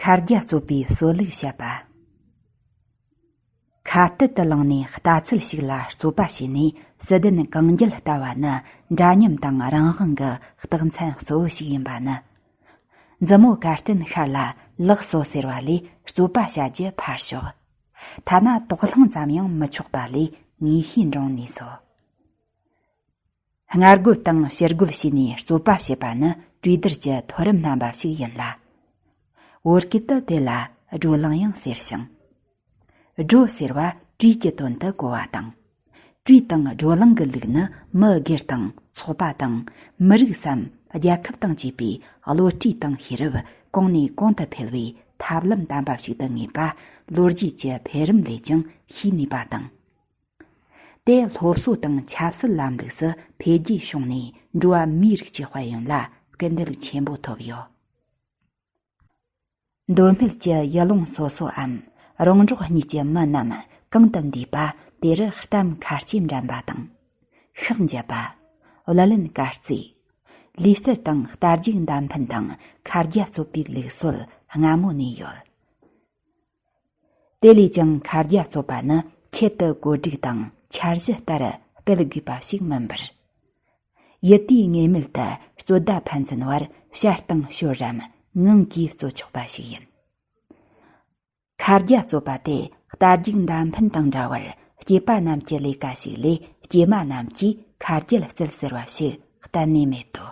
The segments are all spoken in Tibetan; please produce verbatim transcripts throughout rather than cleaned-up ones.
ཁ་རྒྱ་རྩོད་པའི་སྲོལ་ལུགས་བཤད་པ། ཁ་གཏད་དུ་ལངས་ནས་ལྟ་ཚུལ་ཞིག་ལ་རྩོད་པ་བྱས་ནས་སྲིད་དོན་གང་རྒྱལ་ལྟ་བ་ནི་འདྲ་མཉམ་དང་རང་དབང་གི་རྟགས་མཚན་གཙོ་བོ་ཞིག་ཡིན་པ་ནི། མཛུབ་མོ་ཁ་སྟོན་ཤར་ལ་ལག་གསོ་ཟེར་བ་ལས་རྩོད་པ་བྱ་རྒྱུ་ཕར་ཞོག་ཐ་ན་དོགས་སློང་ཙམ་ཡང་མི་ཆོག་པ་ལས་ངེས་ཤེས་འདྲོངས་ནས་སོ། སྔ་རྒོལ་དང་ཕྱི་རྒོལ་བྱས་ནས་རྩོད་པ་བྱེད་པ་ནི་གྲོས་བསྡུར་གྱི་མཐོ་རིམ་རྣམ་པ་ཞིག་ཡིན་ལ། བོད་སྐད་དུ་དེ་ལ་བགྲོ་གླེང་ཡང་ཟེར་ཞིང་། བགྲོ་ཟེར་བ་གྲོས་ཀྱི་དོན་དུ་གོ་བ་དང་། གྲོས་དང་བགྲོ་གླེང་གི་ལུགས་ནི་མི་སྒེར་དང་ཚོགས་པ་དང་མི་རིགས་སམ་རྒྱལ་ཁབ་དང་བཅས་པའི་བློ་གྲོས་དང་ཤེས་རབ་གོང་ནས་གོང་དུ་འཕེལ་བའི་ཐབས་ལམ་དམ་པ་ཞིག་ཏུ་ངེས་པ་ལོ་རྒྱུས་ཀྱི་འཕེལ་རིམ་ལས་ཀྱང་ཤེས་ནུས་པ་དང་། དེ་སློབ་གསོ་དང་ཆབ་སྲིད་ལམ་ལུགས་སུ་འཕེལ་རྒྱས་བྱུང་ནས་འགྲོ་བ་མིའི་རིགས་ཀྱི་དཔལ་ཡོན་ལ་སྐུལ་འདེད་ཆེན་པོ་ཐོབ་ཡོད། མདོ་སྨད་ཀྱི་ཡུལ་ལུང་སོ་སོའམ་རོང་འབྲོག་གཉིས་ཀྱི་མི་རྣམས་གང་དུ་འདུས་པ་དེ་རུ་གཏམ་ཁ་ལྕེ་འགྲན་པ་དང་། ཤག་འཇལ་བ། གླུ་ལེན་དཀར་རྩེད། ལུས་རྩལ་དང་རྟ་རྒྱུག་མདའ་འཕེན་དང་ཁ་རྒྱ་རྩོད་པའི་ལུགས་སྲོལ་སྔ་མོ་ནས་ཡོད། དེ་ལས་ཀྱང་ཁ་རྒྱ་རྩོད་པ་ནི་ཆེད་དུ་བཀོད་སྒྲིག་དང་འཆར་གཞི་ལྟར་སྤེལ་དགོས་པ་ཞིག་མིན་པར། ཡུལ་དེའི་ངེས་མེད་དུ་རྩོད་ཟླ་ཕན་ཚུན་བར་བྱ་སྟངས་ཤོར་རམ་ངང་གིས་རྩོད་ཆོག་པ་ཞིག་ཡིན། ཁ་རྒྱ་རྩོད་པ་དེ་རྟ་རྒྱུག་མདའ་འཕེན་དང་འདྲ་བར་སྐྱེས་པ་རྣམས་ཀྱི་ལས་ཀ་ཞིག་ལས་སྐྱེས་མ་རྣམས་ཀྱིས་ཁ་རྒྱལ་རྩེད་ཟེར་བ་ཞིག་གཏན་ནས་མེད་དོ།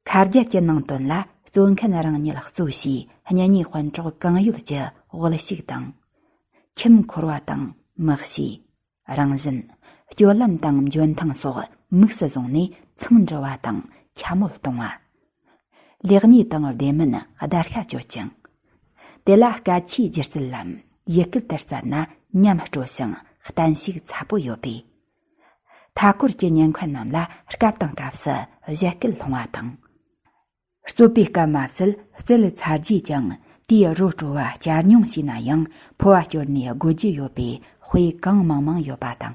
ཁ་རྒྱབ་ཀྱི་ནང་དོན་ལ་རྩོད་མཁན་རང་ཉིད་གཙོ་བྱས་གཉེན་ཉེ་སྤུན་གྲོགས་གང་ཡོད་ཀྱི་དབུལ་ཕྱུག་དང་། ཁྱིམ་འཁོར་བ་དང་མི་གཤིས། རང་བཞིན། སྤྱོད་ལམ་དང་འཇོན་ཐང་སོགས་དམིགས་སུ་བཟུང་ནས་ཚང་འབྲུ་བ་དང་འཁྱམ་མོལ་གཏོང་བ། ལེགས་ཉེས་དང་བདེ་མིན་བརྡར་ཤ་གཅོད་ཅིང་། དེ་ལ་སྐད་ཆའི་སྒྱུ་རྩལ་ལམ་ཡུལ་སྐད་དུ་བསྩལ་ན་ཉམས་སྤྲོ་ཞིང་བསྟན་ཤུགས་ཚ་པོ་ཡོད་པས། མཐའ་འཁོར་གྱི་ཉན་མཁན་རྣམས་ལ་སྐབས་དང་སྐབས་སུ་བཞད་གད་སློང་བ་དང་། རྩོད་པའི་སྐབས་མ་ཟད་རྩེད་ཚར་རྗེས་ཀྱང་དེའི་རོ་བྲོ་བ་བསྐྱར་མྱོང་བྱས་ན་ཡང་ཕོ་བ་སྐྱོར་ནས་དགོད་རྒྱུ་ཡོད་པའི་དཔེ་གང་མང་མང་ཡོད་པ་དང་།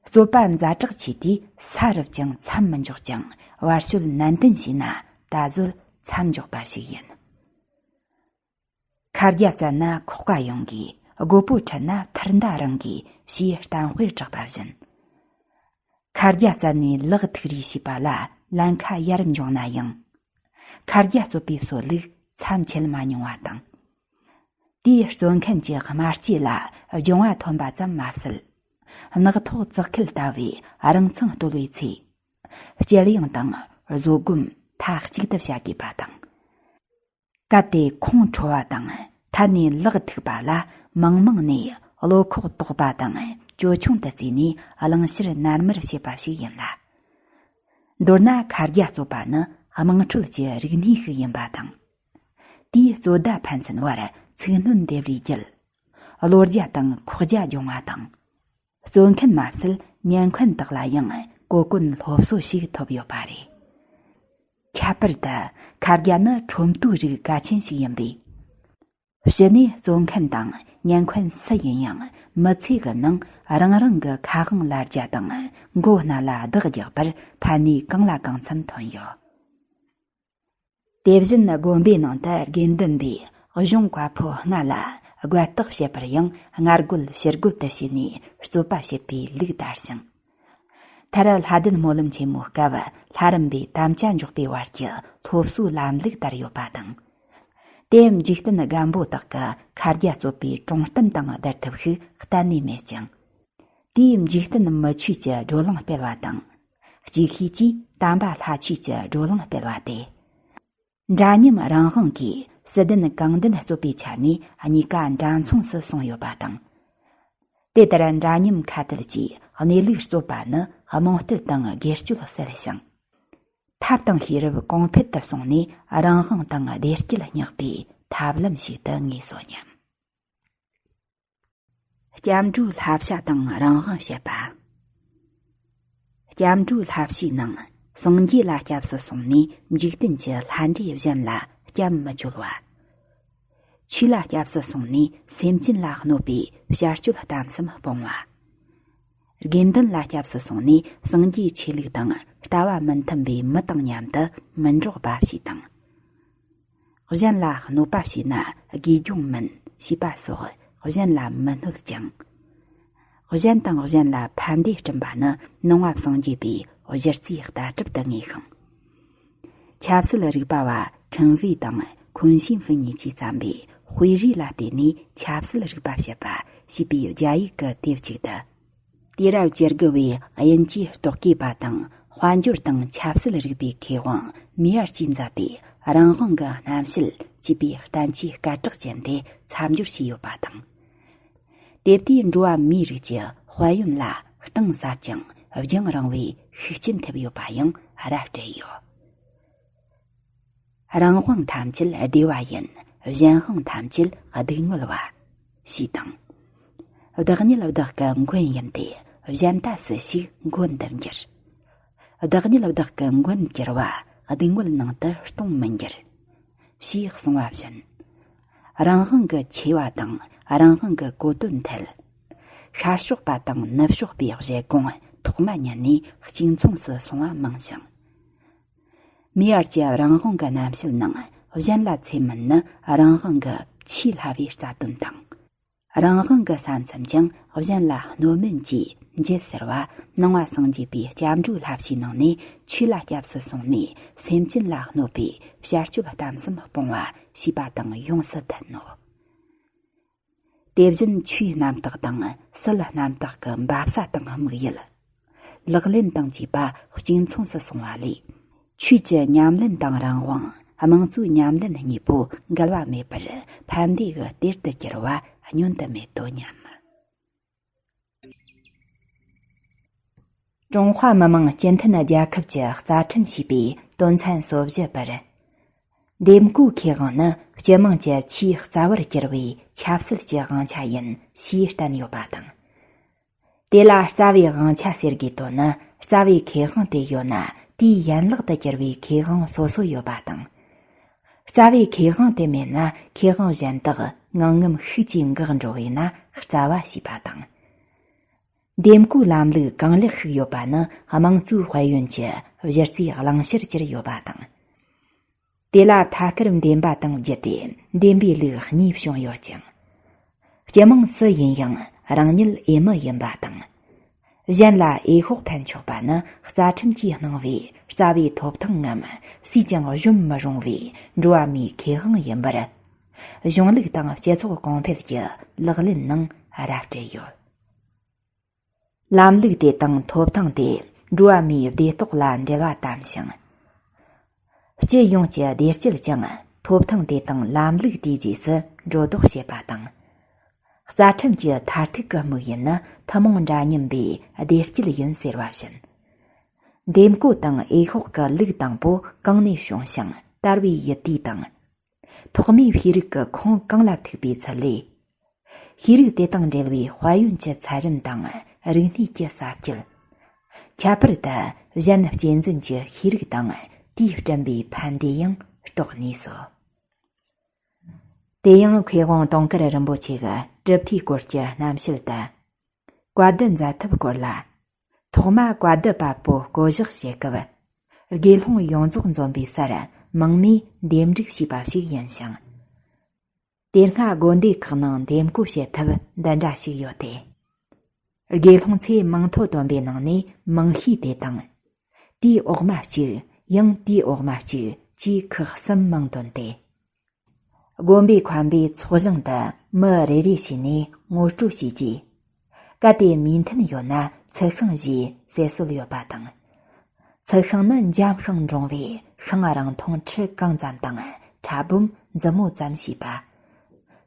རྩོད་པ་ཛ་དྲག་ཆེ་དུས་ས་རུབ་ཀྱང་མཚམས་མི་འཇོག་ཅིང་བར་ཆད་ནན་ཏན་བྱས་ན་ད་གཟོད་མཚམས་འཇོག་པ་ཞིག་ཡིན། ཁ་རྒྱ་བཙལ་ན་ཁོག་པ་ཡོང་གི། རྒོད་པོ་ཁྲིད་ན་ཐུར་མདའ་རང་གི་ཞེས་གཏམ་དཔེར་གྲགས་པ་བཞིན། ཁ་རྒྱ་བཙལ་ནས་ལག་ཐུག་རེས་བྱས་པ་ལ་ལན་ཁ་ཡར་འབྱུང་ན་ཡང་། ཁ་རྒྱ་རྩོད་པའི་སྲོལ་ལུགས་མཚམས་ཆད་མ་མྱོང་བ་དང་། དེའི་རྩོད་མཁན་གྱི་དམར་སྐྱེས་ལ་སྦྱོང་བ་ཐོན་པ་ཙམ་མ་ཟད། རྣག་ཐོག་བཙག་འཁེལ་ལྟ་བུའི་རང་མཚང་བརྟོལ་བའི་ཚེ། དཔྱད་ཡངས་དང་བཟོད་སྒོམ་མཐའ་གཅིག་ཏུ་བྱ་དགོས་པ་དང་། གལ་ཏེ་ཁོང་ཁྲོ་བ་དང་ཐད་ནས་ལག་ཐུག་པ་ལ་མང་མང་ནས་བློ་ཁོག་དོག་པ་དང་ཅོ་ཆུང་དུ་བརྩིས་ནས་གླེང་བཤེར་ནར་མར་བྱེད་པ་ཞིག་ཡིན་ལ། མདོར་ན་ཁ་རྒྱ་རྩོད་པ་ནི་དམངས་ཁྲོད་ཀྱི་རིག་གནས་ཤིག་ཡིན་པ་དང་། དེའི་རྩོད་ཟླ་ཕན་ཚུན་བར་ཚིག་སྣོན་འདེབས་རེས་བརྒྱུད། བློ་རྒྱ་དང་ཁོག་རྒྱ་སྦྱོང་བ་དང་། རྩོད་མཁན་མ་ཟད་ཉན་མཁན་དག་ལ་ཡང་གོ་སྐོན་སློབ་གསོ་ཞིག་ཐོབ་ཡོད་པ་རེད། ཁྱད་པར་དུ་ཁ་རྒྱ་ནི་ཁྲོམ་ཏོའི་རིགས་གལ་ཆེན་ཞིག་ཡིན་པས། ཕྱི་ནས་རྩོད་མཁན་དང་ཉན་མཁན་སུ་ཡིན་ཡང་མི་ཚེ་གི་ནང་རང་རང་གི་ཁ་དབང་ལ་རྒྱ་དང་མགོ་སྣ་ལ་བདག་རྒྱག་པར་ཕན་ནུས་གང་ལ་གང་འཚམ་ཐོན་ཡོད། དེ་བཞིན་དགོན་པའི་ནང་དུ་དགེ་འདུན་པས་གཞུང་བཀའ་པོད་ལྔ་ལ་རྒོལ་བརྟག་བྱེད་པར་ཡང་སྔ་རྒོལ་ཕྱི་རྒོལ་དུ་བྱས་ནས་རྩོད་པ་བྱེད་པའི་ལུགས་དར་ཞིང་། མཐར་ལྷ་ལྡན་སྨོན་ལམ་ཆེན་མོའི་སྐབས་ལྷ་རམས་པའི་དམ་བཅའ་འཇོག་པའི་བར་གྱི་སློབ་གསོའི་ལམ་ལུགས་དར་ཡོད་པ་དང་། དེའམ་འཇིག་རྟེན་རྒན་པོ་དག་གི་ཁ་རྒྱ་རྩོད་པའི་གྲོང་གཏམ་དང་བསྡུར་ཐུབ་ཤུགས་གཏན་ནས་མེད་ཅིང་། དེའི་འཇིག་རྟེན་མི་ཆོས་ཀྱི་བགྲོ་གླེང་སྤེལ་བ་དང་། ཅིག་ཤོས་ཀྱིས་དམ་པ་ལྷ་ཆོས་ཀྱི་བགྲོ་གླེང་སྤེལ་བ་སྟེ། འདྲ་མཉམ་རང་དབང་གིས་སྲིད་དོན་གང་འདོད་རྩོད་པའི་ཆ་ནས་གཉིས་ཀ་འདྲ་མཚུངས་སུ་སོང་ཡོད་པ་དང་། དེ་ལྟར་འདྲ་མཉམ་ཁ་གཏད་ཀྱིས་གནས་ལུགས་རྩོད་པ་ནི་རྨོངས་དད་དང་སྒེར་གཅོད་སེལ་ཞིང་། ཐབས་དང་ཤེས་རབ་གོང་འཕེལ་དུ་སོང་ནས་རང་དབང་དང་བདེ་སྐྱིད་བསྙེགས་པའི་ཐབས་ལམ་ཞིག་ཏུ་ངེས་སོ་སྙམ། སྐྱབས་འགྲོའི་བསླབ་བྱ་དང་རང་དབང་བཤད་པ། སྐྱབས་འགྲོའི་བསླབ་བྱའི་ནང་སངས་རྒྱས་ལ་སྐྱབས་སུ་སོང་ནས་འཇིག་རྟེན་གྱི་ལྷ་འདྲེ་གཞན་ལ་སྐྱབས་མི་བཅོལ་བ། ཆོས་ལ་སྐྱབས་སུ་སོང་ནས་སེམས་ཅན་ལ་གནོད་པའི་བྱ་སྤྱོད་གཏམ་གསུམ་སྤོང་བ། དགེ་འདུན་ལ་སྐྱབས་སུ་སོང་ནས་སངས་རྒྱས་ཆོས་ལུགས་དང་ལྟ་བ་མི་མཐུན་པའི་མི་དང་མཉམ་དུ་མི་འགྲོགས་པ་ཞེས་དང་། གཞན་ལ་གནོད་པ་བྱས་ན་དགེ་སྦྱོང་མིན་ཞེས་པ་སོགས་གཞན་ལ་མི་གནོད་ཅིང་། གཞན་དང་གཞན་ལ་ཕན་བདེ་བསྐྲུན་པ་ནི་ནང་པ་སངས་རྒྱས་པའི་གཞི་རྩའི་ལྟ་གྲུབ་ཏུ་ངེས་ཤིང་། ཆབ་སྲིད་རིག་པ་བ་ཁྲིན་ཝེ་དང་ཁུན་ཤིན་ཧྥུན་གཉིས་ཀྱིས་བརྩམས་པའི་དཔེ་རིས་ལ་བརྟེན་ནས་ཆབ་སྲིད་རིག་པ་བཤད་པ་ཞེས་པའི་རྒྱ་ཡིག་གི་དེབ་ཅིག་ཏུ། དུས་རབས་བཅུ་དགུ་བའི་དབྱིན་ཇིའི་རྟོག་གེ་པ་དང་དཔལ་འབྱོར་དང་ཆབ་སྲིད་རིག་པའི་མཁས་དབང་མེ་ཨར་གྱིས་མཛད་པའི་རང་དབང་གི་རྣམ་བཤད་ཅེས་པའི་བསྟན་བཅོས་སྐད་གྲགས་ཅན་དེ་མཚམས་སྦྱོར་བྱས་ཡོད་པ་དང་། དེབ་དེས་འགྲོ་བ་མིའི་རིགས་ཀྱི་དཔལ་ཡོན་ལ་གཏིང་ཟབ་ཅིང་རྒྱང་རིང་བའི་ཤུགས་རྐྱེན་ཐེབས་ཡོད་པ་ཡང་ར་སྤྲད་ཡོད། རང་དབང་ཐམས་ཅད་བདེ་བ་ཡིན། གཞན་དབང་ཐམས་ཅད་སྡུག་བསྔལ་བ། ཞེས་དང་། བདག་ཉིད་བདག་གི་མགོན་ཡིན་ཏེ། གཞན་ལྟ་སུ་ཞིག་མགོན་དུ་འགྱུར། བདག་ཉིད་བདག་གི་མགོན་གྱུར་པ། སྡུག་བསྔལ་ནང་དུ་གཏོང་མི་འགྱུར། ཞེས་གསུངས་པ་བཞིན། རང་དབང་གི་ཆེ་བ་དང་རང་དབང་གི་གོ་དོན་ཐད། ཤར་ཕྱོགས་པ་དང་ནུབ་ཕྱོགས་པའི་བཞེད་དགོངས་ཐོག་མ་ཉིད་ནས་གཅིག་མཚུངས་སུ་སོང་བ་མང་ཞིང་། མེ་ཨར་གྱི་རང་དབང་གི་རྣམ་བཤད་ནང་གཞན་ལ་ཚད་མིན་ནི་རང་དབང་གི་ཆེས་སླ་བའི་རྩ་དོན་དང་། རང་དབང་གི་ས་མཚམས་ཀྱང་གཞན་ལ་གནོད་མིན་གྱིས་འབྱེད་ཟེར་བ་ནང་པ་སངས་རྒྱས་པའི་སྐྱབས་འགྲོའི་བསླབ་བྱའི་ནང་ནས་ཆོས་ལ་སྐྱབས་སུ་སོང་ནས་སེམས་ཅན་ལ་གནོད་པའི་བྱ་སྤྱོད་གཏམ་གསུམ་སྤོང་བ་ཞེས་པ་དང་ཡོངས་སུ་མཐུན་ནོ། དེ་བཞིན་ཆོས་རྣམ་དག་དང་སྲིད་རྣམ་དག་གི་འབབ་ས་དང་དམིགས་ཡུལ། ལག་ལེན་དང་བཅས་པ་གཅིག་མཚུངས་སུ་སོང་བ་ལས། ཆོས་ཀྱི་ཉམས་ལེན་དང་རང་དབང་དམངས་གཙོའི་ཉམས་ལེན་གཉིས་པོ་འགལ་བ་མེད་པར་ཕན་བདེ་གི་གཏེར་དུ་གྱུར་བ་བསྙོན་དུ་མེད་དོ་སྙམ། ཀྲུང་ཧྭ་མི་དམངས་སྤྱི་མཐུན་རྒྱལ་ཁབ་ཀྱི་རྩ་ཁྲིམས་ཞེས་པའི་དོན་ཚན་སོ་བཞི་པར། འདེམས་བསྐོའི་ཁེ་དབང་ནི་སྤྱི་དམངས་ཀྱི་ཆེས་རྩ་བར་གྱུར་བའི་ཆབ་སྲིད་ཀྱི་དབང་ཆ་ཡིན་ཞེས་བསྟན་ཡོད་པ་དང་། དེ་ལ་རྩ་བའི་དབང་ཆ་ཟེར་དགོས་དོན་ནི་རྩ་བའི་ཁེ་དབང་དེ་ཡོད་ན་དེའི་ཡན་ལག་ཏུ་གྱུར་བའི་ཁེ་དབང་སོ་སོ་ཡོད་པ་དང་། རྩ་བའི་ཁེ་དབང་དེ་མེད་ན་ཁེ་དབང་གཞན་དག་ངང་ངམ་ཤུགས་ཀྱིས་འགག་འགྲོ་བས་ན་རྩ་བ་ཞེས་པ་དང་། འདེམས་བསྐོའི་ལམ་ལུགས་གང་ལེགས་ཤིག་ཡོད་པ་ནི་དམངས་གཙོའི་དཔལ་ཡོན་གྱི་གཞི་རྩའི་བླང་བྱར་གྱུར་ཡོད་པ་དང་། དེ་ལ་ཐད་ཀར་འདེམས་པ་དང་བརྒྱུད་དེ་འདེམས་པའི་ལུགས་གཉིས་བྱུང་ཡོད་ཅིང་། སྤྱི་དམངས་སུ་ཡིན་ཡང་རང་ཉིད་འོས་མི་ཡིན་པ་དང་། གཞན་ལ་འོས་ཤོག་འཕེན་ཆོག་པ་ནི་རྩ་ཁྲིམས་ཀྱིས་གནང་བའི་རྩ་བའི་ཐོབ་ཐང་ངམ་སུས་ཀྱང་གཞོམ་མི་རུང་བའི་འགྲོ་བ་མིའི་ཁེ་དབང་ཡིན་པར། གཞུང་ལུགས་དང་སྤྱི་ཚོགས་གོང་འཕེལ་གྱི་ལག་ལེན་ནང་ར་སྤྲད་ཡོད། ལམ་ལུགས་དེ་དང་ཐོབ་ཐང་དེ་འགྲོ་བ་མིའི་བདེ་ཐོག་ལ་འབྲེལ་བ་དམ་ཞིང་། སྤྱི་ཡོངས་ཀྱི་བདེ་སྐྱིད་ཀྱང་ཐོབ་ཐང་དེ་དང་ལམ་ལུགས་དེའི་རྗེས་སུ་འགྲོ་ལྡོག་བྱེད་པ་དང་། རྩ་ཁྲིམས་ཀྱི་མཐར་ཐུག་གི་དམིགས་ཡུལ་ནི་ཐུན་མོང་འདྲ་མཉམ་པའི་བདེ་སྐྱིད་ཡིན་ཟེར་བ་བཞིན། འདེམས་བསྐོ་དང་འོས་ཤོག་གི་ལུགས་དང་པོ་གང་ནས་བྱུང་ཞིང་དར་བའི་ཡུལ་དུས་དང་། ཐོག་མའི་ཤེས་རིག་གི་ཁུངས་གང་ལ་ཐུག་པའི་ཚུལ་ལས། ཤེས་རིག་དེ་དང་འབྲེལ་བའི་དཔལ་ཡོན་གྱི་ཚད་རིམ་དང་རིག་གནས་ཀྱི་ས་བཅུད། ཁྱད་པར་དུ་གཞན་གཅེས་འཛིན་གྱི་ཤེས་རིག་དང་དེས་བསྐྲུན་པའི་ཕན་བདེ་ཡང་རྟོགས་ནུས་སོ། དེ་ཡང་མཁས་དབང་དུང་དཀར་རིན་པོ་ཆེ་གི་གྲུབ་མཐའི་སྐོར་གྱི་རྣམ་བཤད་དུ། བཀའ་བསྡུ་མཛད་ཐབས་སྐོར་ལ། ཐོག་མ་བཀའ་བསྡུ་པ་པོ་བསྐོ་གཞག་བྱེད་སྐབས། དགེ་སློང་ཡོངས་རྫོགས་འཛོམས་པའི་སར་མིང་མིས་འདེམས་སྒྲིག་བྱས་པ་ཞིག་ཡིན་ཞིང་། དེ་སྔ་དགོན་སྡེ་ཁག་ནང་འདེམས་བསྐོ་བྱེད་ཐབས་འདི་འདྲ་ཞིག་ཡོད་དེ། དགེ་སློང་ཚོས་མིང་ཐོ་བཏོན་པའི་ནང་ནས་མིང་ཤས་དེ་དང་། དེའི་འོག་མ་གཅིག་ཡང་དེའི་འོག་མ་གཅིག་བཅས་ཁག་གསུམ་མིང་བཏོན་ཏེ། དགོན་པའི་མཁན་པོས་ཚོགས་ཞིང་དུ་མི་རེ་རེ་བྱས་ནས་ངོ་སྤྲོད་བྱས་རྗེས། གལ་ཏེ་མོས་མཐུན་ཡོད་ན་ཚུལ་ཤིང་ཞེས་ཟེར་སྲོལ་ཡོད་པ་དང་། ཚུལ་ཤིང་ནི་འཇམ་ཤིང་འབྲོང་བས་ཤིང་རིང་ཐུང་ཁྲི་གང་ཙམ་དང་ཕྲ་སྦོམ་མཛུབ་མོ་ཙམ་བྱས་པ།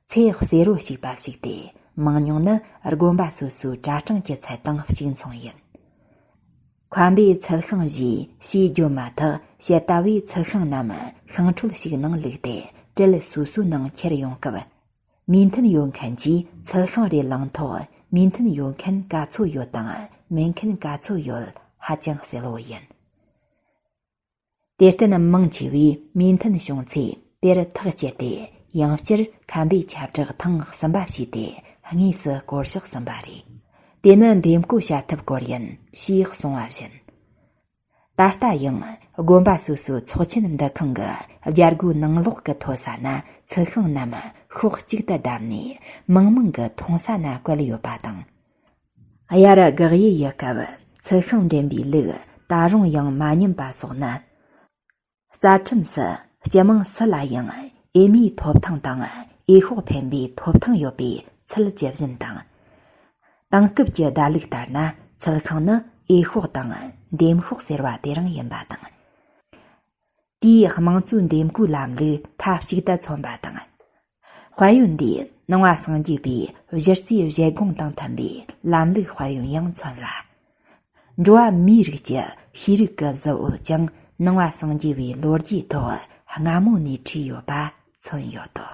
ཚེ་བསེ་རུ་ཞིག་པ་ཞིག་སྟེ་མང་ཉུང་ནི་དགོན་པ་སོ་སོའི་གྲྭ་གྲངས་ཀྱི་ཚད་དང་གཅིག་མཚུངས་ཡིན། མཁན་པོས་ཚུལ་ཤིང་ཞེས་ཞེས་བརྗོད་མ་ཐག་ཕྱི་ལྟ་བས་ཚུལ་ཤིང་རྣམས་ཤིང་ཁྲོལ་ཞིག་ནང་བླུགས་ཏེ་དྲིལ་སོ་སོའི་ནང་ཁྱེར་ཡོང་སྐབས། མོས་མཐུན་ཡོད་མཁན་གྱིས་ཚུལ་ཤིང་རེ་བླངས་ཐོག་མོས་མཐུན་ཡོད་མཁན་ག་ཚོད་ཡོད་དང་མེད་མཁན་ག་ཚོད་ཡོད་ཧ་ཅང་གསལ་བོ་ཡིན། དེར་བརྟེན་མང་ཆེ་བས་མོས་མཐུན་བྱུང་ཚེ་དེར་ཐག་བཅད་དེ་ཡང་བསྐྱར་མཁན་པོས་ཁྱབ་བསྒྲགས་ཐེངས་གསུམ་པ་བྱས་ཏེ་དངོས་སུ་བསྐོ་གཞག་ཟིན་པ་རེད། དེ་ནི་འདེམས་བསྐོ་བྱ་ཐབས་སྐོར་ཡིན་ཞེས་གསུངས་པ་བཞིན། ད་ལྟ་ཡང་དགོན་པ་སོ་སོའི་ཚོགས་ཆེན་འདུ་ཁང་གི་རྒྱལ་སྒོའི་ནང་ལོགས་ཀྱི་མཐོ་ས་ན་ཚིག་ཤིང་རྣམས་ཤོག་གཅིག་ཏུ་བསྡམས་ནས་མང་མང་གི་མཐོང་ས་ན་བཀལ་ཡོད་པ་དང་། དབྱར་དགག་དབྱེ་ཡི་སྐབས་ཚིག་ཤིང་འདྲེན་པའི་ལུགས་ད་རུང་ཡང་མ་ཉམས་པ་སོགས་ནི། རྩ་ཁྲིམས་སུ་སྤྱི་དམངས་སུ་ལ་ཡང་འོས་མིའི་ཐོབ་ཐང་དང་འོས་ཤོག་འཕེན་པའི་ཐོབ་ཐང་ཡོད་པའི་ཚུལ་ཇི་བཞིན་དང་། དེང་སྐབས་ཀྱི་བརྡ་ལུགས་ལྟར་ན་ཚིག་ཤིང་ནི་འོས་ཤོག་དང་འདེམས་ཤོག་ཟེར་བ་དེ་རང་ཡིན་པ་དང་། དེའི་དམངས་གཙོའི་འདེམས་བསྐོའི་ལམ་ལུགས་མཐའ་གཅིག་ཏུ་མཚོན་པ་དང་། དཔལ་ཡོན་འདིས་ནང་པ་སངས་རྒྱས་པའི་གཞི་རྩའི་བཞེད་དགོངས་དང་མཐུན་པའི་ལམ་ལུགས་དཔལ་ཡོན་ཡང་མཚོན་ལ། འགྲོ་བ་མིའི་རིགས་ཀྱི་ཤེས་རིག་གི་གཟི་འོད་ཀྱང་ནང་པ་སངས་རྒྱས་པའི་ལོ་རྒྱུས་ཐོག་སྔ་མོ་ནས་འཁྲིས་ཡོད་པ་མཚོན་ཡོད་དོ།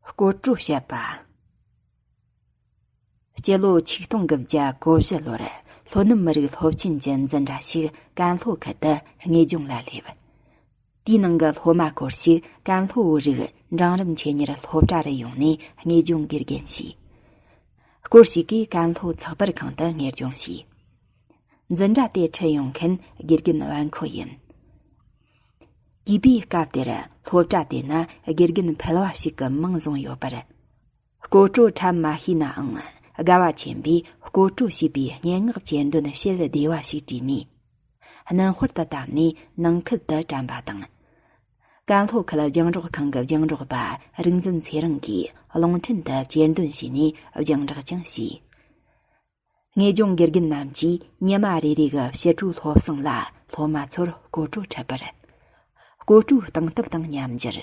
སྐོར་བྲོ་བཤད་པ། སྤྱི་ལོ་ཆིག་སྟོང་དགུ་བརྒྱ་གོ་བཞི་ལོར་ལྷོ་ནུབ་མི་རིགས་སློབ་ཆེན་གྱི་འཛིན་གྲྭ་ཞིག་ཀན་ལྷོ་ཁུལ་དུ་དངོས་སྦྱོང་ལ་སླེབས། དེའི་ནང་གི་སློབ་མ་སྐོར་ཞིག་ཀན་ལྷོ་བོད་རིགས་འབྲིང་རིམ་ཆེད་གཉེར་སློབ་གྲྭ་རུ་ཡོང་ནས་དངོས་སྦྱོང་དགེ་རྒན་བྱས། སྐོར་ཞིག་གིས་ཀན་ལྷོ་ཚགས་པར་ཁང་དུ་དངོས་སྦྱོང་བྱས། འཛིན་གྲྭ་དེ་ཁྲིད་ཡོང་མཁན་དགེ་རྒན་བན་ཁོ་ཡིན། གུས་པའི་སྐབས་དེར་སློབ་གྲྭ་དེ་ན་དགེ་རྒན་ཕལ་བ་ཞིག་གི་མིང་བཟུང་ཡོད་པར། སྐོར་བྲོ་འཁྲབ་མ་ཤེས་ནའང་དགའ་བ་ཆེན་པོས་སྐོར་བྲོ་ཞེས་པའི་སྙན་ངག་གྱེར་འདོན་བྱེད་བདེ་བ་ཞིག་བྲིས་ནས། སྣམ་དཔར་དུ་བཏབ་ནས་ནང་ཁུལ་དུ་དྲན་པ་དང་། ཀན་ལྷོ་ཁུལ་རྒྱང་སྒྲོག་ཁང་གི་རྒྱང་སྒྲོག་པ་རིག་འཛིན་ཚེ་རིང་གིས་རླུང་འཕྲིན་དུ་གྱེར་འདོན་བྱས་ནས་རྒྱང་བསྒྲགས་ཀྱང་བྱས། དངོས་སྦྱོང་དགེ་རྒན་རྣམས་ཀྱིས་ཉི་མ་རེ་རེ་གི་ཕྱི་དྲོའི་སློབ་གསེང་ལ་སློབ་མ་ཚོར་སྐོར་བྲོ་འཁྲབ་པར། སྐོར་བྲོའི་སྟངས་སྟབས་དང་ཉམས་འགྱུར།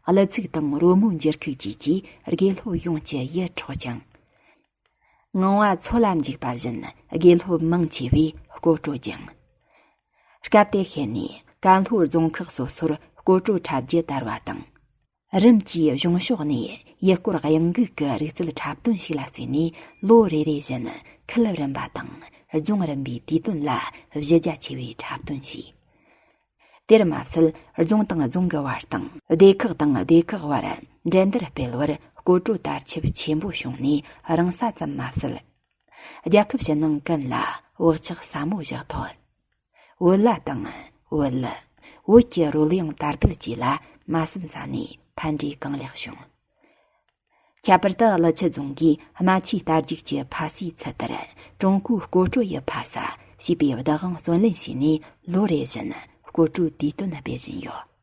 གླུ་ཚིག་དང་རོལ་མོའི་འགྱུར་ཁུག་བཅས་ཀྱིས་དགེ་སློབ་ཡོངས་ཀྱི་ཡིད་འཕྲོག་ཅིང་། ངང་བ་མཚོ་ལ་འཇུག་པ་བཞིན་དགེ་སློབ་མང་ཆེ་བས་སྐོར་བྲོ་སྦྱངས། སྐབས་དེ་ཤེད་ནས་ཀན་ལྷོའི་རྫོང་ཁག་སོ་སོར་སྐོར་བྲོ་འཁྲབ་རྒྱུ་དར་བ་དང་། རིམ་གྱིས་གཞུང་ཕྱོགས་ནས་ཡུལ་སྐོར་གཡང་འགུག་གི་རིག་རྩལ་འཁྲབ་སྟོན་ཞིག་ལ་བརྩིས་ནས་ལོ་རེ་རེ་བཞིན་ཁུལ་རིམ་པ་དང་ལྗོངས་རིམ་པའི་དུས་སྟོན་ལ་གཞི་རྒྱ་ཆེ་བའི་འཁྲབ་སྟོན་བྱས། དེར་མ་ཟད་རྫོང་དང་རྫོང་གི་བར་དང་སྡེ་ཁག་དང་སྡེ་ཁག་བར་འགྲན་བསྡུར་སྤེལ་བར་སྐོར་བྲོ་དར་ཁྱབ་ཆེན་པོ་བྱུང་ནས་རང་ས་ཙམ་མ་ཟད། རྒྱལ་ཁབ་ཕྱི་ནང་ཀུན་ལ་བག་ཆགས་ཟབ་མོ་བཞག་ཐོག་བོད་ལྭ་དང་བོད་ལྭ། བོད་ཀྱི་རོལ་དབྱངས་དར་སྤེལ་བཅས་ལ་མ་ཟིན་ས་ནས་ཕན་འབྲས་གང་ལེགས་བྱུང་། ཁྱད་པར་དུ་ཀླུ་ཆུ་རྫོང་གིས་རྨ་ཆུའི་རྟ་རྒྱུག་གི་ཕ་སའི་ཚུལ་ལྟར་ཀྲུང་གོའི་སྐོར་བྲོ་ཡི་ཕ་ས་ཞེས་པའི་བདག་དབང་བརྩོན་ལེན་བྱས་ནས་ལོ་རེ་བཞིན་སྐོར་བྲོའི་དུས་སྟོན་སྤེལ་བཞིན་ཡོད།